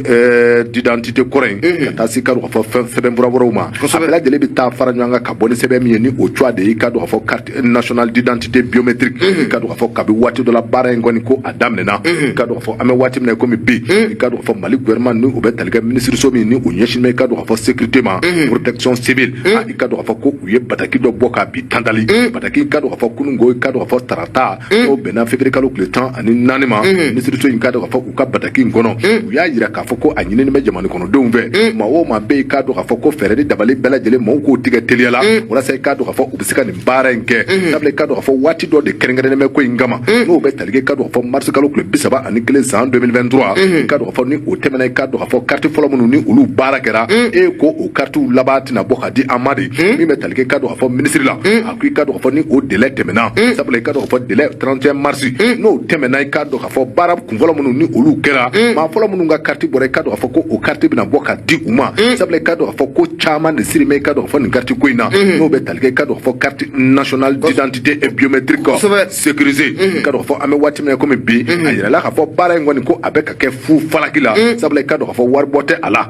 d'identité kɔrɔ in, ka taa se i ka dɔn k'a fɔ fɛn sɛbɛnfura wɛrɛw ma, a bɛɛ lajɛlen bɛ taa fara ɲɔgɔn kan ka bɔ ni sɛbɛn min ye, ni o cogoya de ye, i ka dɔn k'a fɔ carte nationale d'identité biométrique. I ka dɔn k'a fɔ kabi waati dɔ la, baara in kɔni ko a daminɛna. I ka dɔn k'a fɔ an bɛ waati min na komi bi, i ka dɔn k'a fɔ Mali gouvernement, ni o bɛ tali kɛ minisiriso min ni o ɲɛsinnen bɛ, i ka dɔn k'a fɔ sécurité ma, protection civile, i ka dɔn k'a fɔ ko u ye bataki dɔ bɔ k'a bi tantali bataki, i ka dɔn k'a fɔ kununko, i ka dɔn k'a fɔ tarata, n'o bɛnna février kalo tile 14 ma. Minisiriso in ka dɔn k'a fɔ u ka bataki in kɔnɔ, u y'a jira k'a fɔ ko a ɲinini bɛ jamana kɔnɔdenw fɛ, maa o maa bɛ yen, i k'a dɔn k'a fɔ ko fɛɛrɛ ni dabali bɛɛ lajɛlen maaw k'o tigɛ teliya la, walasa i k'a dɔn k'a fɔ u bɛ se ka nin baara in kɛ. Sabula i k'a dɔn k'a fɔ waati dɔ de kɛrɛnkɛrɛnnen bɛ ko in kama, n'o bɛ tali kɛ, i k'a dɔn k'a fɔ mars kalo tile 31 san 2023. I k'a dɔn k'a fɔ ni o tɛmɛna, i k'a dɔn k'a fɔ carte fɔlɔ minnu ni olu baara kɛra, e ko o karitiw laban tɛna bɔ ka di an ma de. Min bɛ tali kɛ, i k'a dɔn k'a fɔ minisiri la, a ko i k'a dɔn k'a fɔ ni o délai tɛmɛna, sabula i k'a dɔn k'a fɔ délai 31 mars n'o tɛmɛna, i k'a dɔn k'a fɔ baara kunfɔlɔ minnu ni olu kɛra, maa fɔlɔ minnu ka carte bɔra, i k'a dɔn k'a fɔ ko o carte bɛna bɔ ka di u ma. Sabula i k'a dɔn k'a fɔ ko caman de siri bɛ, i k'a dɔn k'a fɔ nin carte ko in na, n'o bɛ tali kɛ, i k'a dɔn k'a fɔ carte nationale d'identité et biométrique sécurisée. I k'a dɔn k'a fɔ an bɛ waati min na komi bi, a yirala k'a fɔ baara in kɔni ko a bɛ ka kɛ fu falaki la, sabula i k'a dɔn k'a fɔ waribɔ tɛ a la.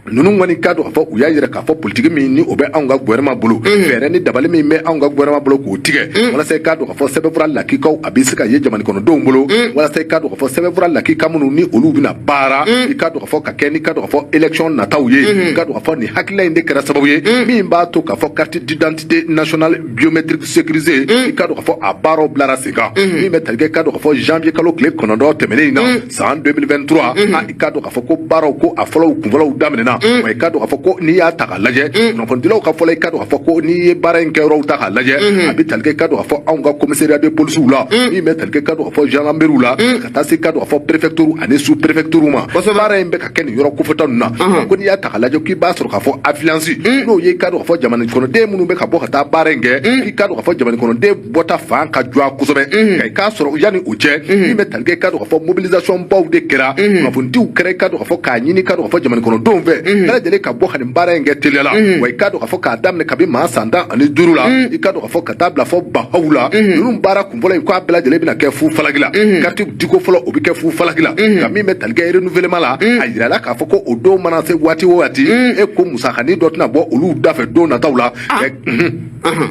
Ninnu kɔni k'a dɔn k'a fɔ u y'a yira k'a fɔ politiki min ni o bɛ anw ka gouvernement bolo, fɛɛrɛ ni dabali min bɛ anw ka gouvernement bolo k'o tigɛ, walasa i k'a dɔn k'a fɔ sɛbɛnfura lakikaw a bɛ se ka ye jamana kɔnɔdenw bolo, walasa i k'a dɔn k'a fɔ sɛbɛnfura lakika minnu ni olu bɛna baara, i k'a dɔn k'a fɔ ka kɛ ni k'a dɔn k'a fɔ élection nataw ye. I k'a dɔn k'a fɔ nin hakilina in de kɛra sababu ye min b'a to k'a fɔ carte d'identité nationale biométrique sécurisée, i k'a dɔn k'a fɔ a baaraw bilara sen kan. Min bɛ tali kɛ, i k'a dɔn k'a fɔ janvier kalo tile 9 tɛmɛnen in na san 2023, i k'a dɔn k'a fɔ ko baaraw ko a fɔlɔw kunfɔlɔw daminɛna. Wa i k'a dɔn k'a fɔ ko n'i y'a ta k'a lajɛ, kunnafonidilaw ka fɔlɔ, i k'a dɔn k'a fɔ ko n'i ye baara in kɛyɔrɔw ta k'a lajɛ, a bɛ tali kɛ, i k'a dɔn k'a fɔ anw ka commissariat de police la, min bɛ tali kɛ, i k'a dɔn k'a fɔ gendarmerie la, ka taa se i k'a dɔn k'a fɔ préfecture ani sous préfecture ma. Baara in bɛ ka kɛ nin yɔrɔ kofɔta ninnu na. Ko n'i y'a ta k'a lajɛ, k'i b'a sɔrɔ k'a fɔ affluence, n'o ye i k'a dɔn k'a fɔ jamana kɔnɔden minnu bɛ ka bɔ ka taa baara in kɛ, i k'a dɔn k'a fɔ jamana kɔnɔden bɔta fan ka juguya kosɛbɛ. Nka i k'a sɔrɔ yanni o cɛ, min bɛ tali kɛ, i k'a dɔn k'a fɔ mobilisation baw de kɛra, kunnafonidiw kɛra, i k'a dɔn k'a fɔ k'a ɲini, i k'a dɔn k'a fɔ jamana kɔnɔdenw fɛ bɛɛ lajɛlen ka bɔ ka nin baara in kɛ teliya la. Wa i k'a dɔn k'a fɔ k'a daminɛ kabi maa san 15 la, i k'a dɔn k'a fɔ ka taa bila fɔ bahaw la, ninnu baara kunfɔlɔ in k'a bɛɛ lajɛlen bɛna kɛ fu falaki la. Carte diko fɔlɔ, o bɛ kɛ fu falaki la. Nka min bɛ tali kɛ renouvellement la, a yirala k'a fɔ ko o don mana se waati o waati, e ko musakanin dɔ tɛna bɔ olu da fɛ don nataw la.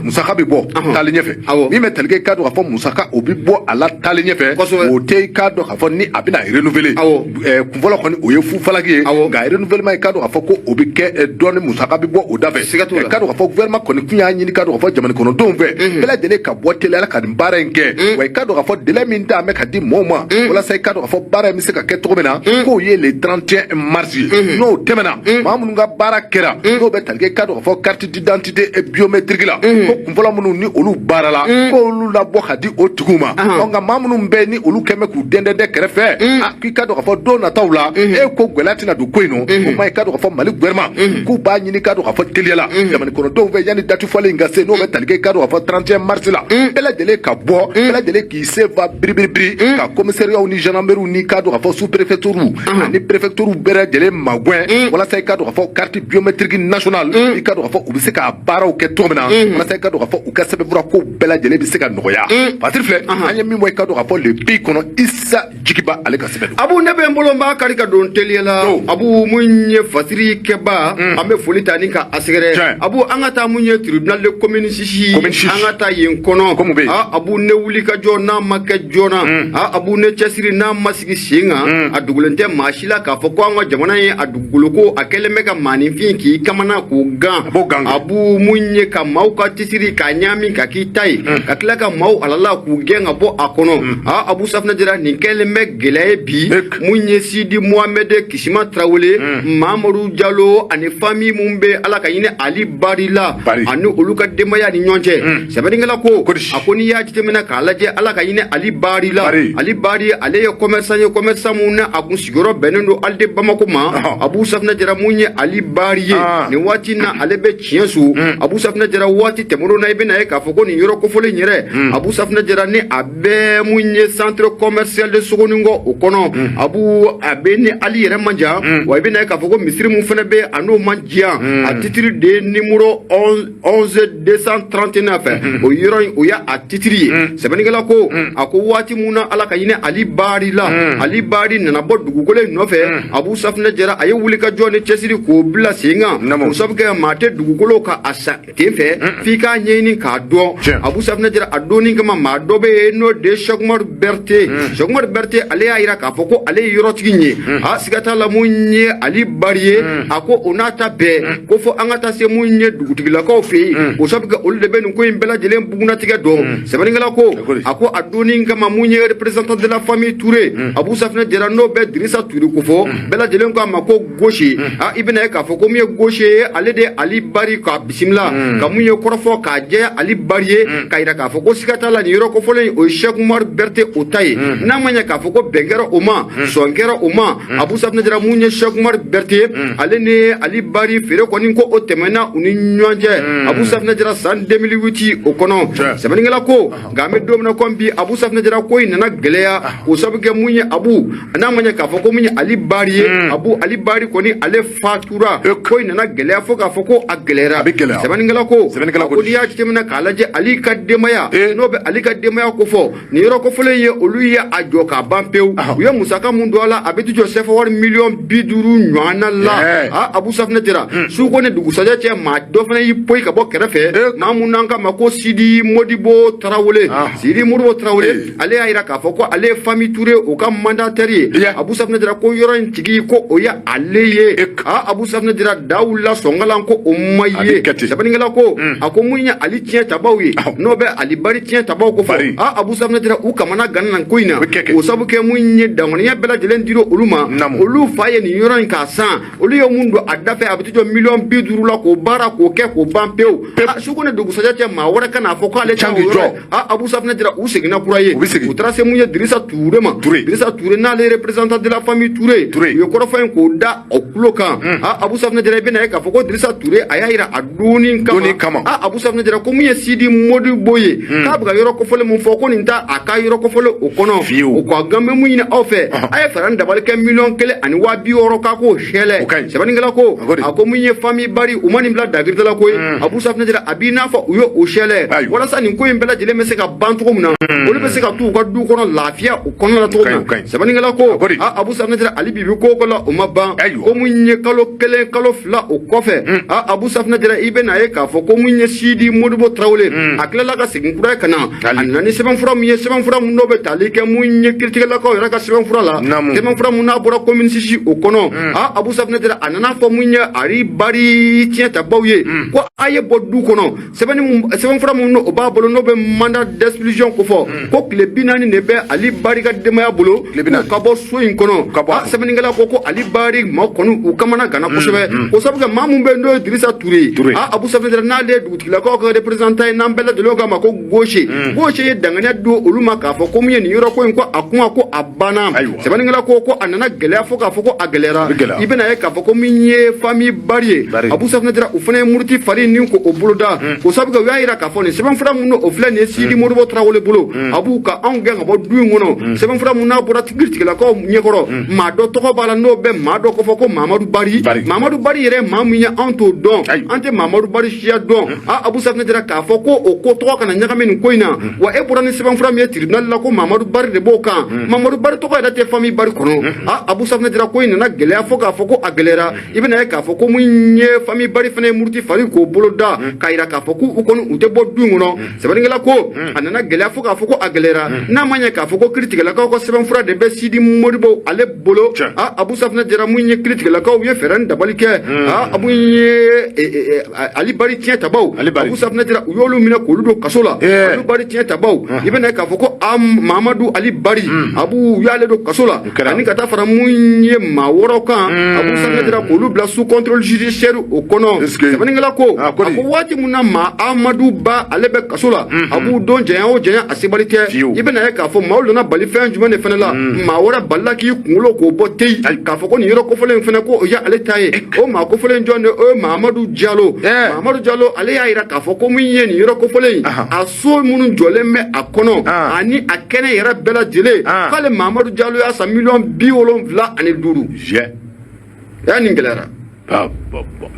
Musaka bɛ bɔ taalen ɲɛfɛ. Min bɛ tali kɛ, i k'a dɔn k'a fɔ musaka o bɛ bɔ a la taalen ɲɛfɛ, o tɛ i k'a dɔn k'a fɔ ni a bɛna renouveler. Kunfɔlɔ kɔni, o ye fu falaki ye, nka renouvellement, i k'a dɔn k'a fɔ ko o bɛ kɛ dɔɔni, musaka bɛ bɔ o da fɛ. I k'a dɔn k'a fɔ gouvernement kɔni tun y'a ɲini, k'a dɔn k'a fɔ jamana kɔnɔdenw fɛ, bɛɛ lajɛlen ka bɔ teliya la ka nin baara in kɛ. Wa i k'a dɔn k'a fɔ délai min d'a bɛ ka di mɔɔw ma, walasa i k'a dɔn k'a fɔ baara in bɛ se ka kɛ cogo min na, k'o ye le 31 mars ye. N'o tɛmɛna, maa minnu ka baara kɛra, n'o bɛ tali kɛ, i k'a dɔn k'a fɔ carte d'identité biométrique la, ko kunfɔlɔ minnu ni olu baara la, k'olu labɔ ka di o tigiw ma. Nka maa minnu bɛ ni olu kɛn bɛ k'u dɛndɛndɛ kɛrɛfɛ, k'i k'a dɔn k'a fɔ don nataw la, e ko gɛlɛya tɛna don ko in nɔ. O ma, i k'a dɔn k'a fɔ Mali gouvernement k'u b'a ɲini, k'a dɔn k'a fɔ teliya la, jamana kɔnɔdenw fɛ, yanni date fɔlen in ka se, n'o bɛ tali kɛ, i k'a dɔn k'a fɔ 31 mars la, bɛɛ lajɛlen ka bɔ, bɛɛ lajɛlen k'i sen fa biribiribiri ka commissariat ni gendarmerie ni k'a dɔn k'a fɔ sous préfecture ani préfecture bɛɛ lajɛlen magɛn, walasa i k'a dɔn k'a fɔ carte biométrique nationale, i k'a dɔn k'a fɔ u bɛ se k'a baaraw kɛ cogo min na, walasa i k'a dɔn k'a fɔ u ka sɛbɛnfura ko bɛɛ lajɛlen bɛ se ka nɔgɔya. Patiri filɛ, an ye min bɔ, i k'a dɔn k'a fɔ Le Pays kɔnɔ, Isa Jigiba ale ka sɛbɛn don. Abu, ne bɛ n bolo, n b'a kari ka don teliya la. Abu, mun ye Fasiri kɛba, an bɛ foli ta ni ka a sɛgɛrɛ. Abu, an ka taa mun ye tribunal de commune 6, an ka taa yen kɔnɔ. Aa Abu, ne wuli ka jɔ n'a ma kɛ joona, aa Abu, ne cɛsiri n'a ma sigi sen kan, a dogolen tɛ maa si la k'a fɔ ko an ka jamana ye a dugukolo ko a kɛlen bɛ ka maaninfin k'i kamana k'o gan. Abu, mun ye ka maaw ka tisiri k'a ɲaami ka k'i ta ye, ka tila ka maaw alala k'u gɛn ka bɔ a kɔnɔ. Aa Abu Safinɛ Jara, nin kɛlen bɛ gɛlɛya ye bi. Mun ye Sidi Mohamɛd Kisima Tarawele, Mamadu Jalo ani famille mun bɛ Ala ka hinɛ Ali Bari la, ani olu ka denbaya ni ɲɔgɔn cɛ. Sɛbɛnnikɛla ko, a ko n'i y'a jateminɛ k'a lajɛ, Ala ka hinɛ Ali Bari la, Ali Bari ale ye commerçant ye, commerçant mun na a kun sigiyɔrɔ bɛnnen don ALD Bamako ma. Abu Safinɛ Jara, mun ye Ali Bari ye nin waati na, ale bɛ tiɲɛ so. Abu Safinɛ Jara, waati tɛmɛnenw na, i bɛna ye k'a fɔ ko nin yɔrɔ kofɔlen yɛrɛ, Abu Safinɛ Jara, ni a bɛ mun ye centre commercial de Sogoninkɔ o kɔnɔ. Abu, a bɛ ni Ali yɛrɛ man jan wa, i bɛna ye k'a fɔ ko misiri mun fana bɛ a n'o man jan. A titre de numéro 11 239, o yɔrɔ in o y'a titre ye. Sɛbɛnnikɛla ko, a ko waati mun na Ala ka hinɛ Ali Bari la, Ali Bari nana bɔ dugukolo in nɔfɛ. Abu Safinɛ Jara, a ye wuli ka jɔ ni cɛsiri k'o bila sen kan, k'o sabu kɛ maa tɛ dugukolo ka a san ten fɛ f'i k'a ɲɛɲini k'a dɔn. Abu Safinɛ Jara, a donni kama maa dɔ bɛ yen n'o de ye Sɛkumaru Berete. Sɛkumaru Berete, ale y'a jira k'a fɔ ko ale ye yɔrɔtigi ye. A siga t'a la, mun ye Ali Bari ye, a ko o n'a ta bɛɛ ko fo an ka taa se mun ye dugutigilakaw fɛ yen, o sabu kɛ olu de bɛ nin ko in bɛɛ lajɛlen bugunnatigɛ dɔn. Sɛbɛnnikɛla ko, a ko a donni kama mun ye représentant de la famille Touré, Abu Safinɛ Jara, n'o bɛ Dirisa Touré ko fɔ, bɛɛ lajɛlen ko a ma ko Gauche. A i bɛna ye k'a fɔ ko mun ye Gauche ye, ale de Ali Bari ka bisimila ka mun ye kɔrɔfɔ k'a jɛya Ali Bari ye, k'a jira k'a fɔ ko siga t'a la, nin yɔrɔ kofɔlen o ye Cheikh Umaru Berete o ta ye. N'a ma ɲɛ k'a fɔ ko bɛn kɛra o ma, sɔn kɛra o ma, Abu Safinɛ Jara, mun ye Cheikh Umaru Berete, ale ni Ali Bari feere kɔni ko o tɛmɛna u ni ɲɔgɔn cɛ, Abu Safinɛ Jara, san 2008 o kɔnɔ. Sɛbɛnnikɛla ko, nka an bɛ don min na komi bi, Abu Safinɛ Jara, ko in nana gɛlɛya k'o sababu kɛ mun ye, Abu, n'a ma ɲɛ k'a fɔ ko mun ye Ali Bari ye, Abu, Ali Bari kɔni ale fatura. Ko in nana gɛlɛya fo k'a fɔ ko a gɛlɛyara. Sɛbɛnnikɛla ko, ko n'i y'a jateminɛ k'a lajɛ, Ali ka denbaya, n'o bɛ Ali ka denbaya kofɔ nin yɔrɔ kofɔlen ye, olu ye a jɔ k'a ban pewu. U ye musaka mun don a la, a bɛ jɔ sefa wari miliyɔn 50 ɲɔgɔnna la. A Abu Safinɛ Jara, su ko ni dugusajɛ cɛ, maa dɔ fana y'i poyi ka bɔ kɛrɛfɛ, maa mun n'an k'a ma ko Sidi Modibo Tarawele. Sidi Modibo Tarawele, ale y'a jira k'a fɔ ko ale ye famille Touré o ka mandataire ye. Abu Safinɛ Jara, ko yɔrɔ in tigi ko o ye ale ye. A Abu Safinɛ Jara, da wulila sɔnkalan ko o ma ye. Sɛbɛnnikɛla ko, a ko mun ye Ali tiɲɛ tabaw ye, n'o bɛ Ali Bari tiɲɛ tabaw ko fɔ, a Abu Safinɛ Jara, u kamana ganna ko in na, o sabu kɛ mun ye danganiya bɛɛ lajɛlen dira olu ma. Olu fa ye nin yɔrɔ in k'a san, olu ye mun don a dafɛ, a bɛ jɔ miliyɔn 50 la k'o baara k'o kɛ k'o ban pewu. Su ko ni dugusajɛ cɛ, maa wɛrɛ ka n'a fɔ k'ale ta o yɔrɔ. A Abu Safinɛ Jara, u seginna kura ye, u taara se mun ye Dirisa Ture ma. Dirisa Ture, n'ale représentant de la famille Ture, u ye kɔrɔfɔ in k'o da o tulo kan. A Abu Safinɛ Jara, i bɛna ye k'a fɔ ko Dirisa Ture, a y'a jira a donni kama, a Abu Safinɛ Jara, ko mun ye Sidi Modibo ye, k'a bɛ ka yɔrɔ kofɔlen mun fɔ, ko nin t'a a ka yɔrɔ kofɔlen o kɔnɔ. O ko a gan bɛ mun ɲini aw fɛ, a ye fara ni dabali kɛ miliyɔn 1 ani 60,000 k'a k'o sɛlɛ. Sɛbɛnnikɛla ko, a ko mun ye famille Bari, u ma nin bila dagirida la koyi. Abu Safinɛ Jara, a b'i n'a fɔ u ye o sɛlɛ walasa nin ko in bɛɛ lajɛlen bɛ se ka ban cogo min na, olu bɛ se ka t'u ka du kɔnɔ lafiya o kɔnɔna la cogo min na. Sɛbɛnnikɛla ko, a Abu Safinɛ Jara, ali bi bi ko ko la o ma ban. Ko mun ye kalo 1 kalo 2 o kɔfɛ, a Abu Safinɛ Jara, i bɛna ye k'a fɔ ko mun ye Sidi Modibo Tarawele, a tilala ka segin kura ye ka na, a nana ni sɛbɛnfura mun ye, sɛbɛnfura mun n'o bɛ tali kɛ mun ye kiritigɛlakaw yɛrɛ ka sɛbɛnfura la, sɛbɛnfura mun n'a bɔra commune 6 o kɔnɔ. A Abu Safinɛ Jara, a nana fɔ mun ye Ali Bari tiɲɛ tabaw ye ko a ye bɔ du kɔnɔ. Sɛbɛnfura mun o b'a bolo, n'o bɛ mandat d'expulsion ko fɔ, ko tile 40 de bɛ Ali Bari ka denbaya bolo ka bɔ so in kɔnɔ. Sɛbɛnnikɛla ko ko Ali Bari maa kɔni u kamana ganna kosɛbɛ, o sabu kɛ maa mun bɛ yen n'o ye Dirisa Ture. A Abu Safinɛ Jara, n'ale ye dugutigilakaw ka représentant ye, n'an bɛɛ lajɛlen k'a ma ko Gauche. Gauche ye danganiya don olu ma k'a fɔ ko mun ye nin yɔrɔ ko in, ko a kuma ko a banna. Sɛbɛnnikɛla ko ko a nana gɛlɛya fo k'a fɔ ko a gɛlɛyara. I bɛna ye k'a fɔ ko min ye famille Bari ye, Abu Safinɛ Jara, u fana ye muruti fari ni ko o boloda, o sabu kɛ u y'a jira k'a fɔ nin sɛbɛnfura mun o filɛ nin ye Sidi Modibo Tarawele bolo. Abu, ka anw gɛn ka bɔ du in kɔnɔ, sɛbɛnfura mun n'a bɔra kiritigɛlakaw ɲɛkɔrɔ, maa dɔ tɔgɔ b'a la n'o bɛ maa dɔ kɔfɔ ko Mamadu Bari. Mamadu Bari yɛrɛ ye maa min ye, anw t'o dɔn, an tɛ Mamadu Bari siya dɔn. A Abu Safinɛ Jara k'a fɔ ko o ko tɔgɔ kana ɲagami nin ko in na. Wa e bɔra ni sɛbɛnfura min ye tribunal la ko Mamadu Bari de b'o kan, Mamadu Bari tɔgɔ yɛrɛ tɛ famille Bari kɔnɔ. A Abu Safinɛ Jara, ko in nana gɛlɛya fo k'a fɔ ko a gɛlɛyara. I bɛna ye k'a fɔ ko mun ye famille Bari fana ye muruti fari k'o bolo da k'a yira k'a fɔ k'u kɔni u tɛ bɔ du in kɔnɔ. Sɛbɛnnikɛla ko a nana gɛlɛya fo k'a fɔ ko a gɛlɛyara, n'a ma ɲɛ k'a fɔ ko kiritigɛlakaw ka sɛbɛnfura de bɛ Sidi Modibo ale bolo. A Abu Safinɛ Jara, mun ye kiritigɛlakaw ye fɛɛrɛ ni dabali kɛ, a Abu ye Ali Bari tiɲɛ tabaw, Abu Safinɛ Jara, u y'olu minɛ k'olu don kaso la. Ali Bari tiɲɛ tabaw, i bɛna ye k'a fɔ ko a Mamadu Ali Bari, Abu, u y'ale don kaso la ani ka taa fara mun ye maa wɔɔrɔ kan, Abu Safinɛ Jara, k'olu bila sous contrôle judiciaire o kɔnɔ. Sɛbɛnnikɛla ko a ko waati mun na maa Amadu Ba ale bɛ kaso la, Abu, don janya o janya a sebali tɛ. I bɛna ye k'a fɔ maaw nana bali fɛn jumɛn de fana la, maa wɛrɛ balila k'i kunkolo k'o bɔ teyi k'a fɔ ko nin yɔrɔ kofɔlen in fana ko o ye ale ta ye. O maa kofɔlen jɔn de? O ye Mamadu Jalo. Mamadu Jalo, ale y'a yira k'a fɔ ko min ye nin yɔrɔ kofɔlen in, a so minnu jɔlen bɛ a kɔnɔ ani a kɛnɛ yɛrɛ bɛɛ lajɛlen, k'ale Mamadu Jalo y'a san miliyɔn 75. Ɛ, nin gɛlɛyara.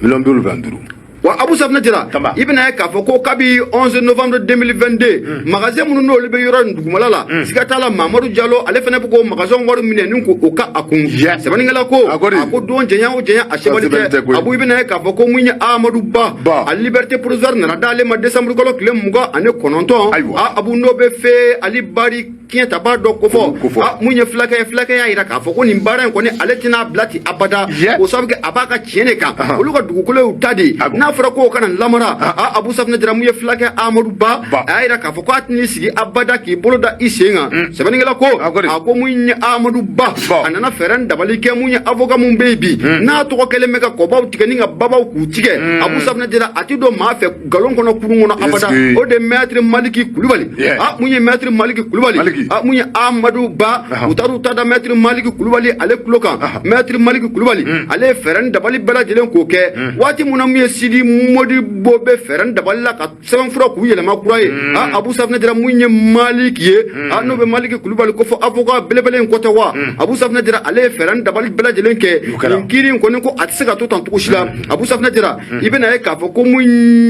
Miliyɔn 75. Wa Abu Safinɛ Jara, i bɛna ye k'a fɔ ko kabi 11 novembre 2022, magasin minnu n'olu bɛ yɔrɔ in dugumala la, siga t'a la, Mamadu Jalo ale fana bɛ k'o magasin wari minɛ ni k'o ka a kun. Sɛbɛnnikɛla ko a ko don janya o janya a sebali tɛ. Abu, i bɛna ye k'a fɔ ko mun ye Amadu Ba, a liberté provisoire nana d'ale ma décembre kalo tile 29. A Abu, n'o bɛ fɛ Ali Bari tiɲɛ dɔ kofɔ, a mun ye fulakɛ ye, fulakɛ y'a yira k'a fɔ ko nin baara in kɔni, ale tɛna bila ten abada, o sababu kɛ a b'a ka tiɲɛ de kan, olu ka dugukolo y'u ta de ye, n'a fɔra k'o kana lamara. A Abu Safinɛ Jara, mun ye fulakɛ Amadu Ba, a y'a yira k'a fɔ k'a tɛn'i sigi abada k'i bolo da i sen kan. Sɛbɛnnikɛla ko a ko mun ye Amadu Ba, a nana fɛɛrɛ ni dabali kɛ. Mun ye avocat mun bɛ yen bi, n'a tɔgɔ kɛlen bɛ ka kɔbaw tigɛ ni ka babaw k'u tigɛ, Abu Safinɛ Jara, a ti don maa fɛ nkalon kɔnɔ kurun kɔnɔ abada, o de maître Maliki Kulubali. A mun ye maître Maliki Kulubali, a mun ye Amadu Ba, u taar'u ta da maître Maliki Kulubali ale tulo kan. Maître Maliki Kulubali, ale ye fɛɛrɛ ni dabali bɛɛ lajɛlen k'o kɛ. Waati mun na mun ye Sidi Modibo bɛ fɛɛrɛ ni dabali la ka sɛbɛnfura k'u yɛlɛma kura ye, a Abu Safinɛ Jara, mun ye Maliki ye, a n'o bɛ Maliki Kulubali ko fɔ avocat belebele in ko tɛ wa, Abu Safinɛ Jara, ale ye fɛɛrɛ ni dabali bɛɛ lajɛlen kɛ nin kiiri in kɔni, ko a tɛ se ka to tan cogo si la. Abu Safinɛ Jara, i bɛna ye k'a fɔ ko mun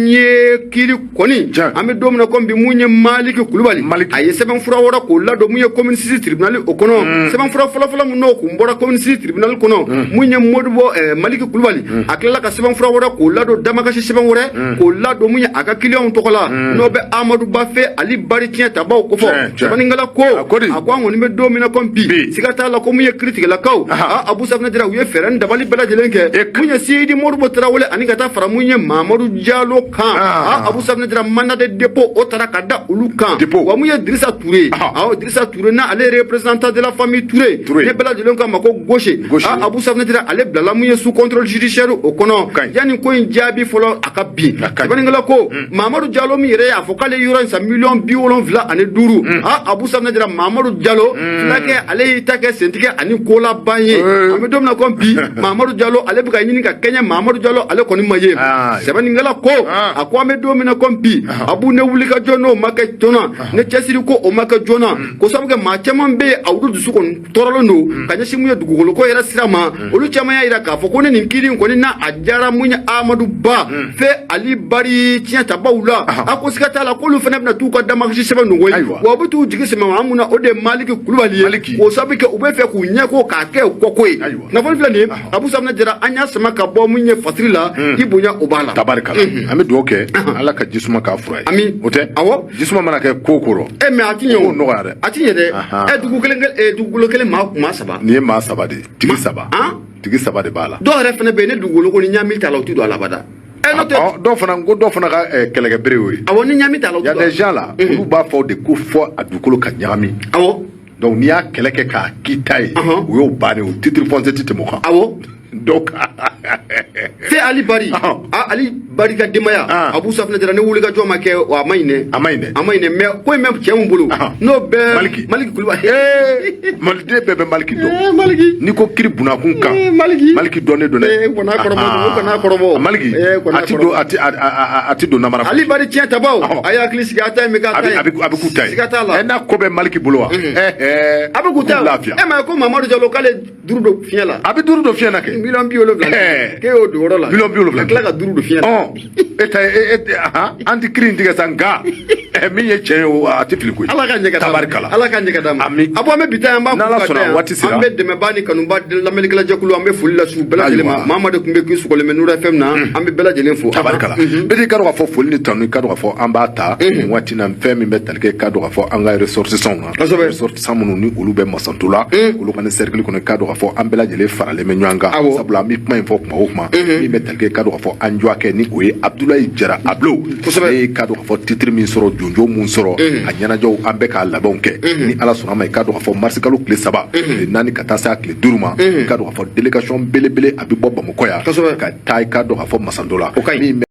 ye kiiri kɔni, an bɛ don min na komi bi, mun ye Maliki Kulubali, a ye sɛbɛnfura wɛrɛ k'o ladon mun ye commune 6 tribunal o kɔnɔ. Sɛbɛnfura fɔlɔfɔlɔ mun n'o kun bɔra commune 6 tribunal kɔnɔ, mun ye Modibo Maliki Kulubali, a tilala ka sɛbɛnfura wɛrɛ k'o ladon, damakasi sɛbɛn wɛrɛ k'o ladon mun ye a ka client tɔgɔ la, n'o bɛ Amadu Bafe Ali Bari tiɲɛ tabaw kofɔ. Sɛbɛnnikɛla ko a ko an kɔni bɛ don min na komi bi, siga t'a la ko mun ye kiritigɛlakaw, a Abu Safinɛ Jara, u ye fɛɛrɛ ni dabali bɛɛ lajɛlen kɛ mun ye Sidi Modibo Tarawele ani ka taa fara mun ye Mamadu Jalo kan. A Abu Safinɛ Jara, mandat de dépôt o taara ka da olu kan. Wa mun ye Dirisa Ture, awɔ, Dirisa Ture, n'a ale représentant de la famille Touré, ne bɛɛ lajɛlen k'a ma ko Gauche, a Abu Safinɛ Jara, ale bilala mun ye sous contrôle judiciaire o kɔnɔ yanni ko in jaabi fɔlɔ a ka bin. Sɛbɛnnikɛla ko Mamadu Jalo min yɛrɛ y'a fɔ k'ale yɔrɔ in san miliyɔn 75, a Abu Safinɛ Jara, Mamadu Jalo fulakɛ, ale y'i ta kɛ sentigɛ ani kolaban ye. An bɛ don min na komi bi, Mamadu Jalo ale bɛ ka ɲini ka kɛɲɛ, Mamadu Jalo ale kɔni ma ye. Sɛbɛnnikɛla ko a ko an bɛ don min na komi bi, Abu, ne wuli ka jɔ n'o ma kɛ joona, ne cɛsiri ko o ma kɛ joona, ko sabu kɛ maa caman bɛ yen, a olu dusu kɔni tɔɔrɔlen don ka ɲɛsin mun ye dugukolo ko yɛrɛ sira ma. Olu caman y'a yira k'a fɔ ko ne nin kiiri in kɔni n'a a diyara mun ye Amadu Ba fɛ Ali Bari tiɲɛ tabaw la, a ko siga t'a la k'olu fana bɛna t'u ka damakasi sɛbɛn nɔgɔ ye. Wa u bɛ t'u jigi sɛmɛ maa mun na, o de ye Maliki Kulubali ye, k'o sabu kɛ u bɛ fɛ k'u ɲɛ ko k'a kɛ u kɔko ye. Kunnafoni filɛ nin ye, Abu Safinɛ Jara, an y'a sama ka bɔ mun ye Fasiri la, i bonya o b'a la. Tabarikala, an bɛ dugawu kɛ Ala ka jisuma k'a fura ye. Ami. O tɛ? Awɔ. Jisuma mana kɛ ko ko rɔ. Ɛ, mais a ti ɲɛ o. O nɔgɔya dɛ. A ti ɲɛ dɛ. Ɛ, dugu kelen, dugukolo kelen, maa saba. Nin ye maa saba de ye, tigi saba. Tigi saba de b'a la. Dɔw yɛrɛ fana bɛ yen, ne dugukolo ko ni ɲami t'a la, u ti don a la abada. Ɛ, n'o tɛ. Dɔw fana ko dɔw fana ka kɛlɛkɛ bere y'o ye. Awɔ, ni ɲami t'a la, u Y a ti don. des gens là, olu b'a fɔ de ko fɔ a dugukolo ka ɲagami. Donc n'i y'a kɛlɛ kɛ k'a k'i ta ye, o y'o bannen, o titre foncier ti tɛmɛ o kan. Donc Fɛ Ali Bari, a Ali Barika denbaya. Abu Safinɛ Jara, ni wulikajɔ ma kɛ, a ma ɲi dɛ. A ma ɲi dɛ. A ma ɲi dɛ, mais ko in bɛ cɛ mun bolo, n'o bɛɛ Maliki. Maliki Kulubali. Ee, maliden bɛɛ bɛ Maliki dɔn. Ee, Maliki. N'i ko kiri bunakun kan, Maliki. Maliki dɔnnen don dɛ. Ee, kɔn'a kɔrɔbɔ, o kan'a kɔrɔbɔ. Maliki Ee, kɔn'a a ti kɔrɔbɔ. don, a ti don namara. Ali bari tiɲɛ tabaw, a y'a hakili sigi, a ta in bɛ k'a ta ye. A bɛ k'u ta ye. Siga t'a la. Ɛ, n'a ko bɛ Maliki bolo wa, ɛɛ, A bɛ k'u ta. Lafiya. E ma ye ko Mamadu Jalo k'ale duuru don fiɲɛ la? A bɛ duuru don fiɲɛ na kɛ. Miliyɔn 70. K'e y'o don yɔrɔ la. Miliyɔn 70. Ka tila ka duuru don fiɲɛ la. Ɔn, e ta ye e ahan, an ti kiri in tigɛ sa, nka min ye tiɲɛ ye o, a tɛ fili koyi. Ala ka ɲɛ ka d'a ma. Tabarikala. Ala ka ɲɛ ka d'a ma. Ami. A bɔ, an bɛ bi ta yan, an b'a N'Ala kun ka sɔnna, da yan. waati sera. An bɛ dɛmɛba ni kanuba lamɛnnikɛla jɛkulu, an bɛ foli lase u bɛɛ lajɛlen ma. Ayiwa. Mamadu tun bɛ k'i sɔgɔlen bɛ Nura FM na, an bɛ bɛɛ lajɛlen fo. Tabarikala. Bɛɛ k'a dɔn k'a fɔ foli ni tanu, i k'a dɔn k'a fɔ an b'a ta nin waati na, fɛn min bɛ tali kɛ, i k'a dɔn k'a fɔ an ka ressortissants na, ressortissants minnu ni olu bɛ Masanto la, olu ka ni cercle kɔnɔ, i k'a dɔn k'a fɔ an bɛɛ lajɛlen faralen bɛ ɲɔgɔn kan, sabula an bɛ kuma in fɔ kuma o kuma, min bɛ tali kɛ, i k'a dɔn k'a fɔ an jɔkɛ ni o ye Abdoulaye Jara Ablo, ale ye, i k'a dɔn k'a fɔ titre min sɔrɔ, jonjo mun sɔrɔ, a ɲɛnajɛw an bɛ k'a labɛnw kɛ. Ni Ala sɔnna ma, i k'a dɔn k'a fɔ marisi kalo tile 3, tile 4 ka taa se a tile 5 ma, i k'a dɔn k'a fɔ délégation belebele a bɛ bɔ Bamakɔ yan ka taa, i k'a dɔn k'a fɔ Masanto la. O ka ɲi. Min bɛ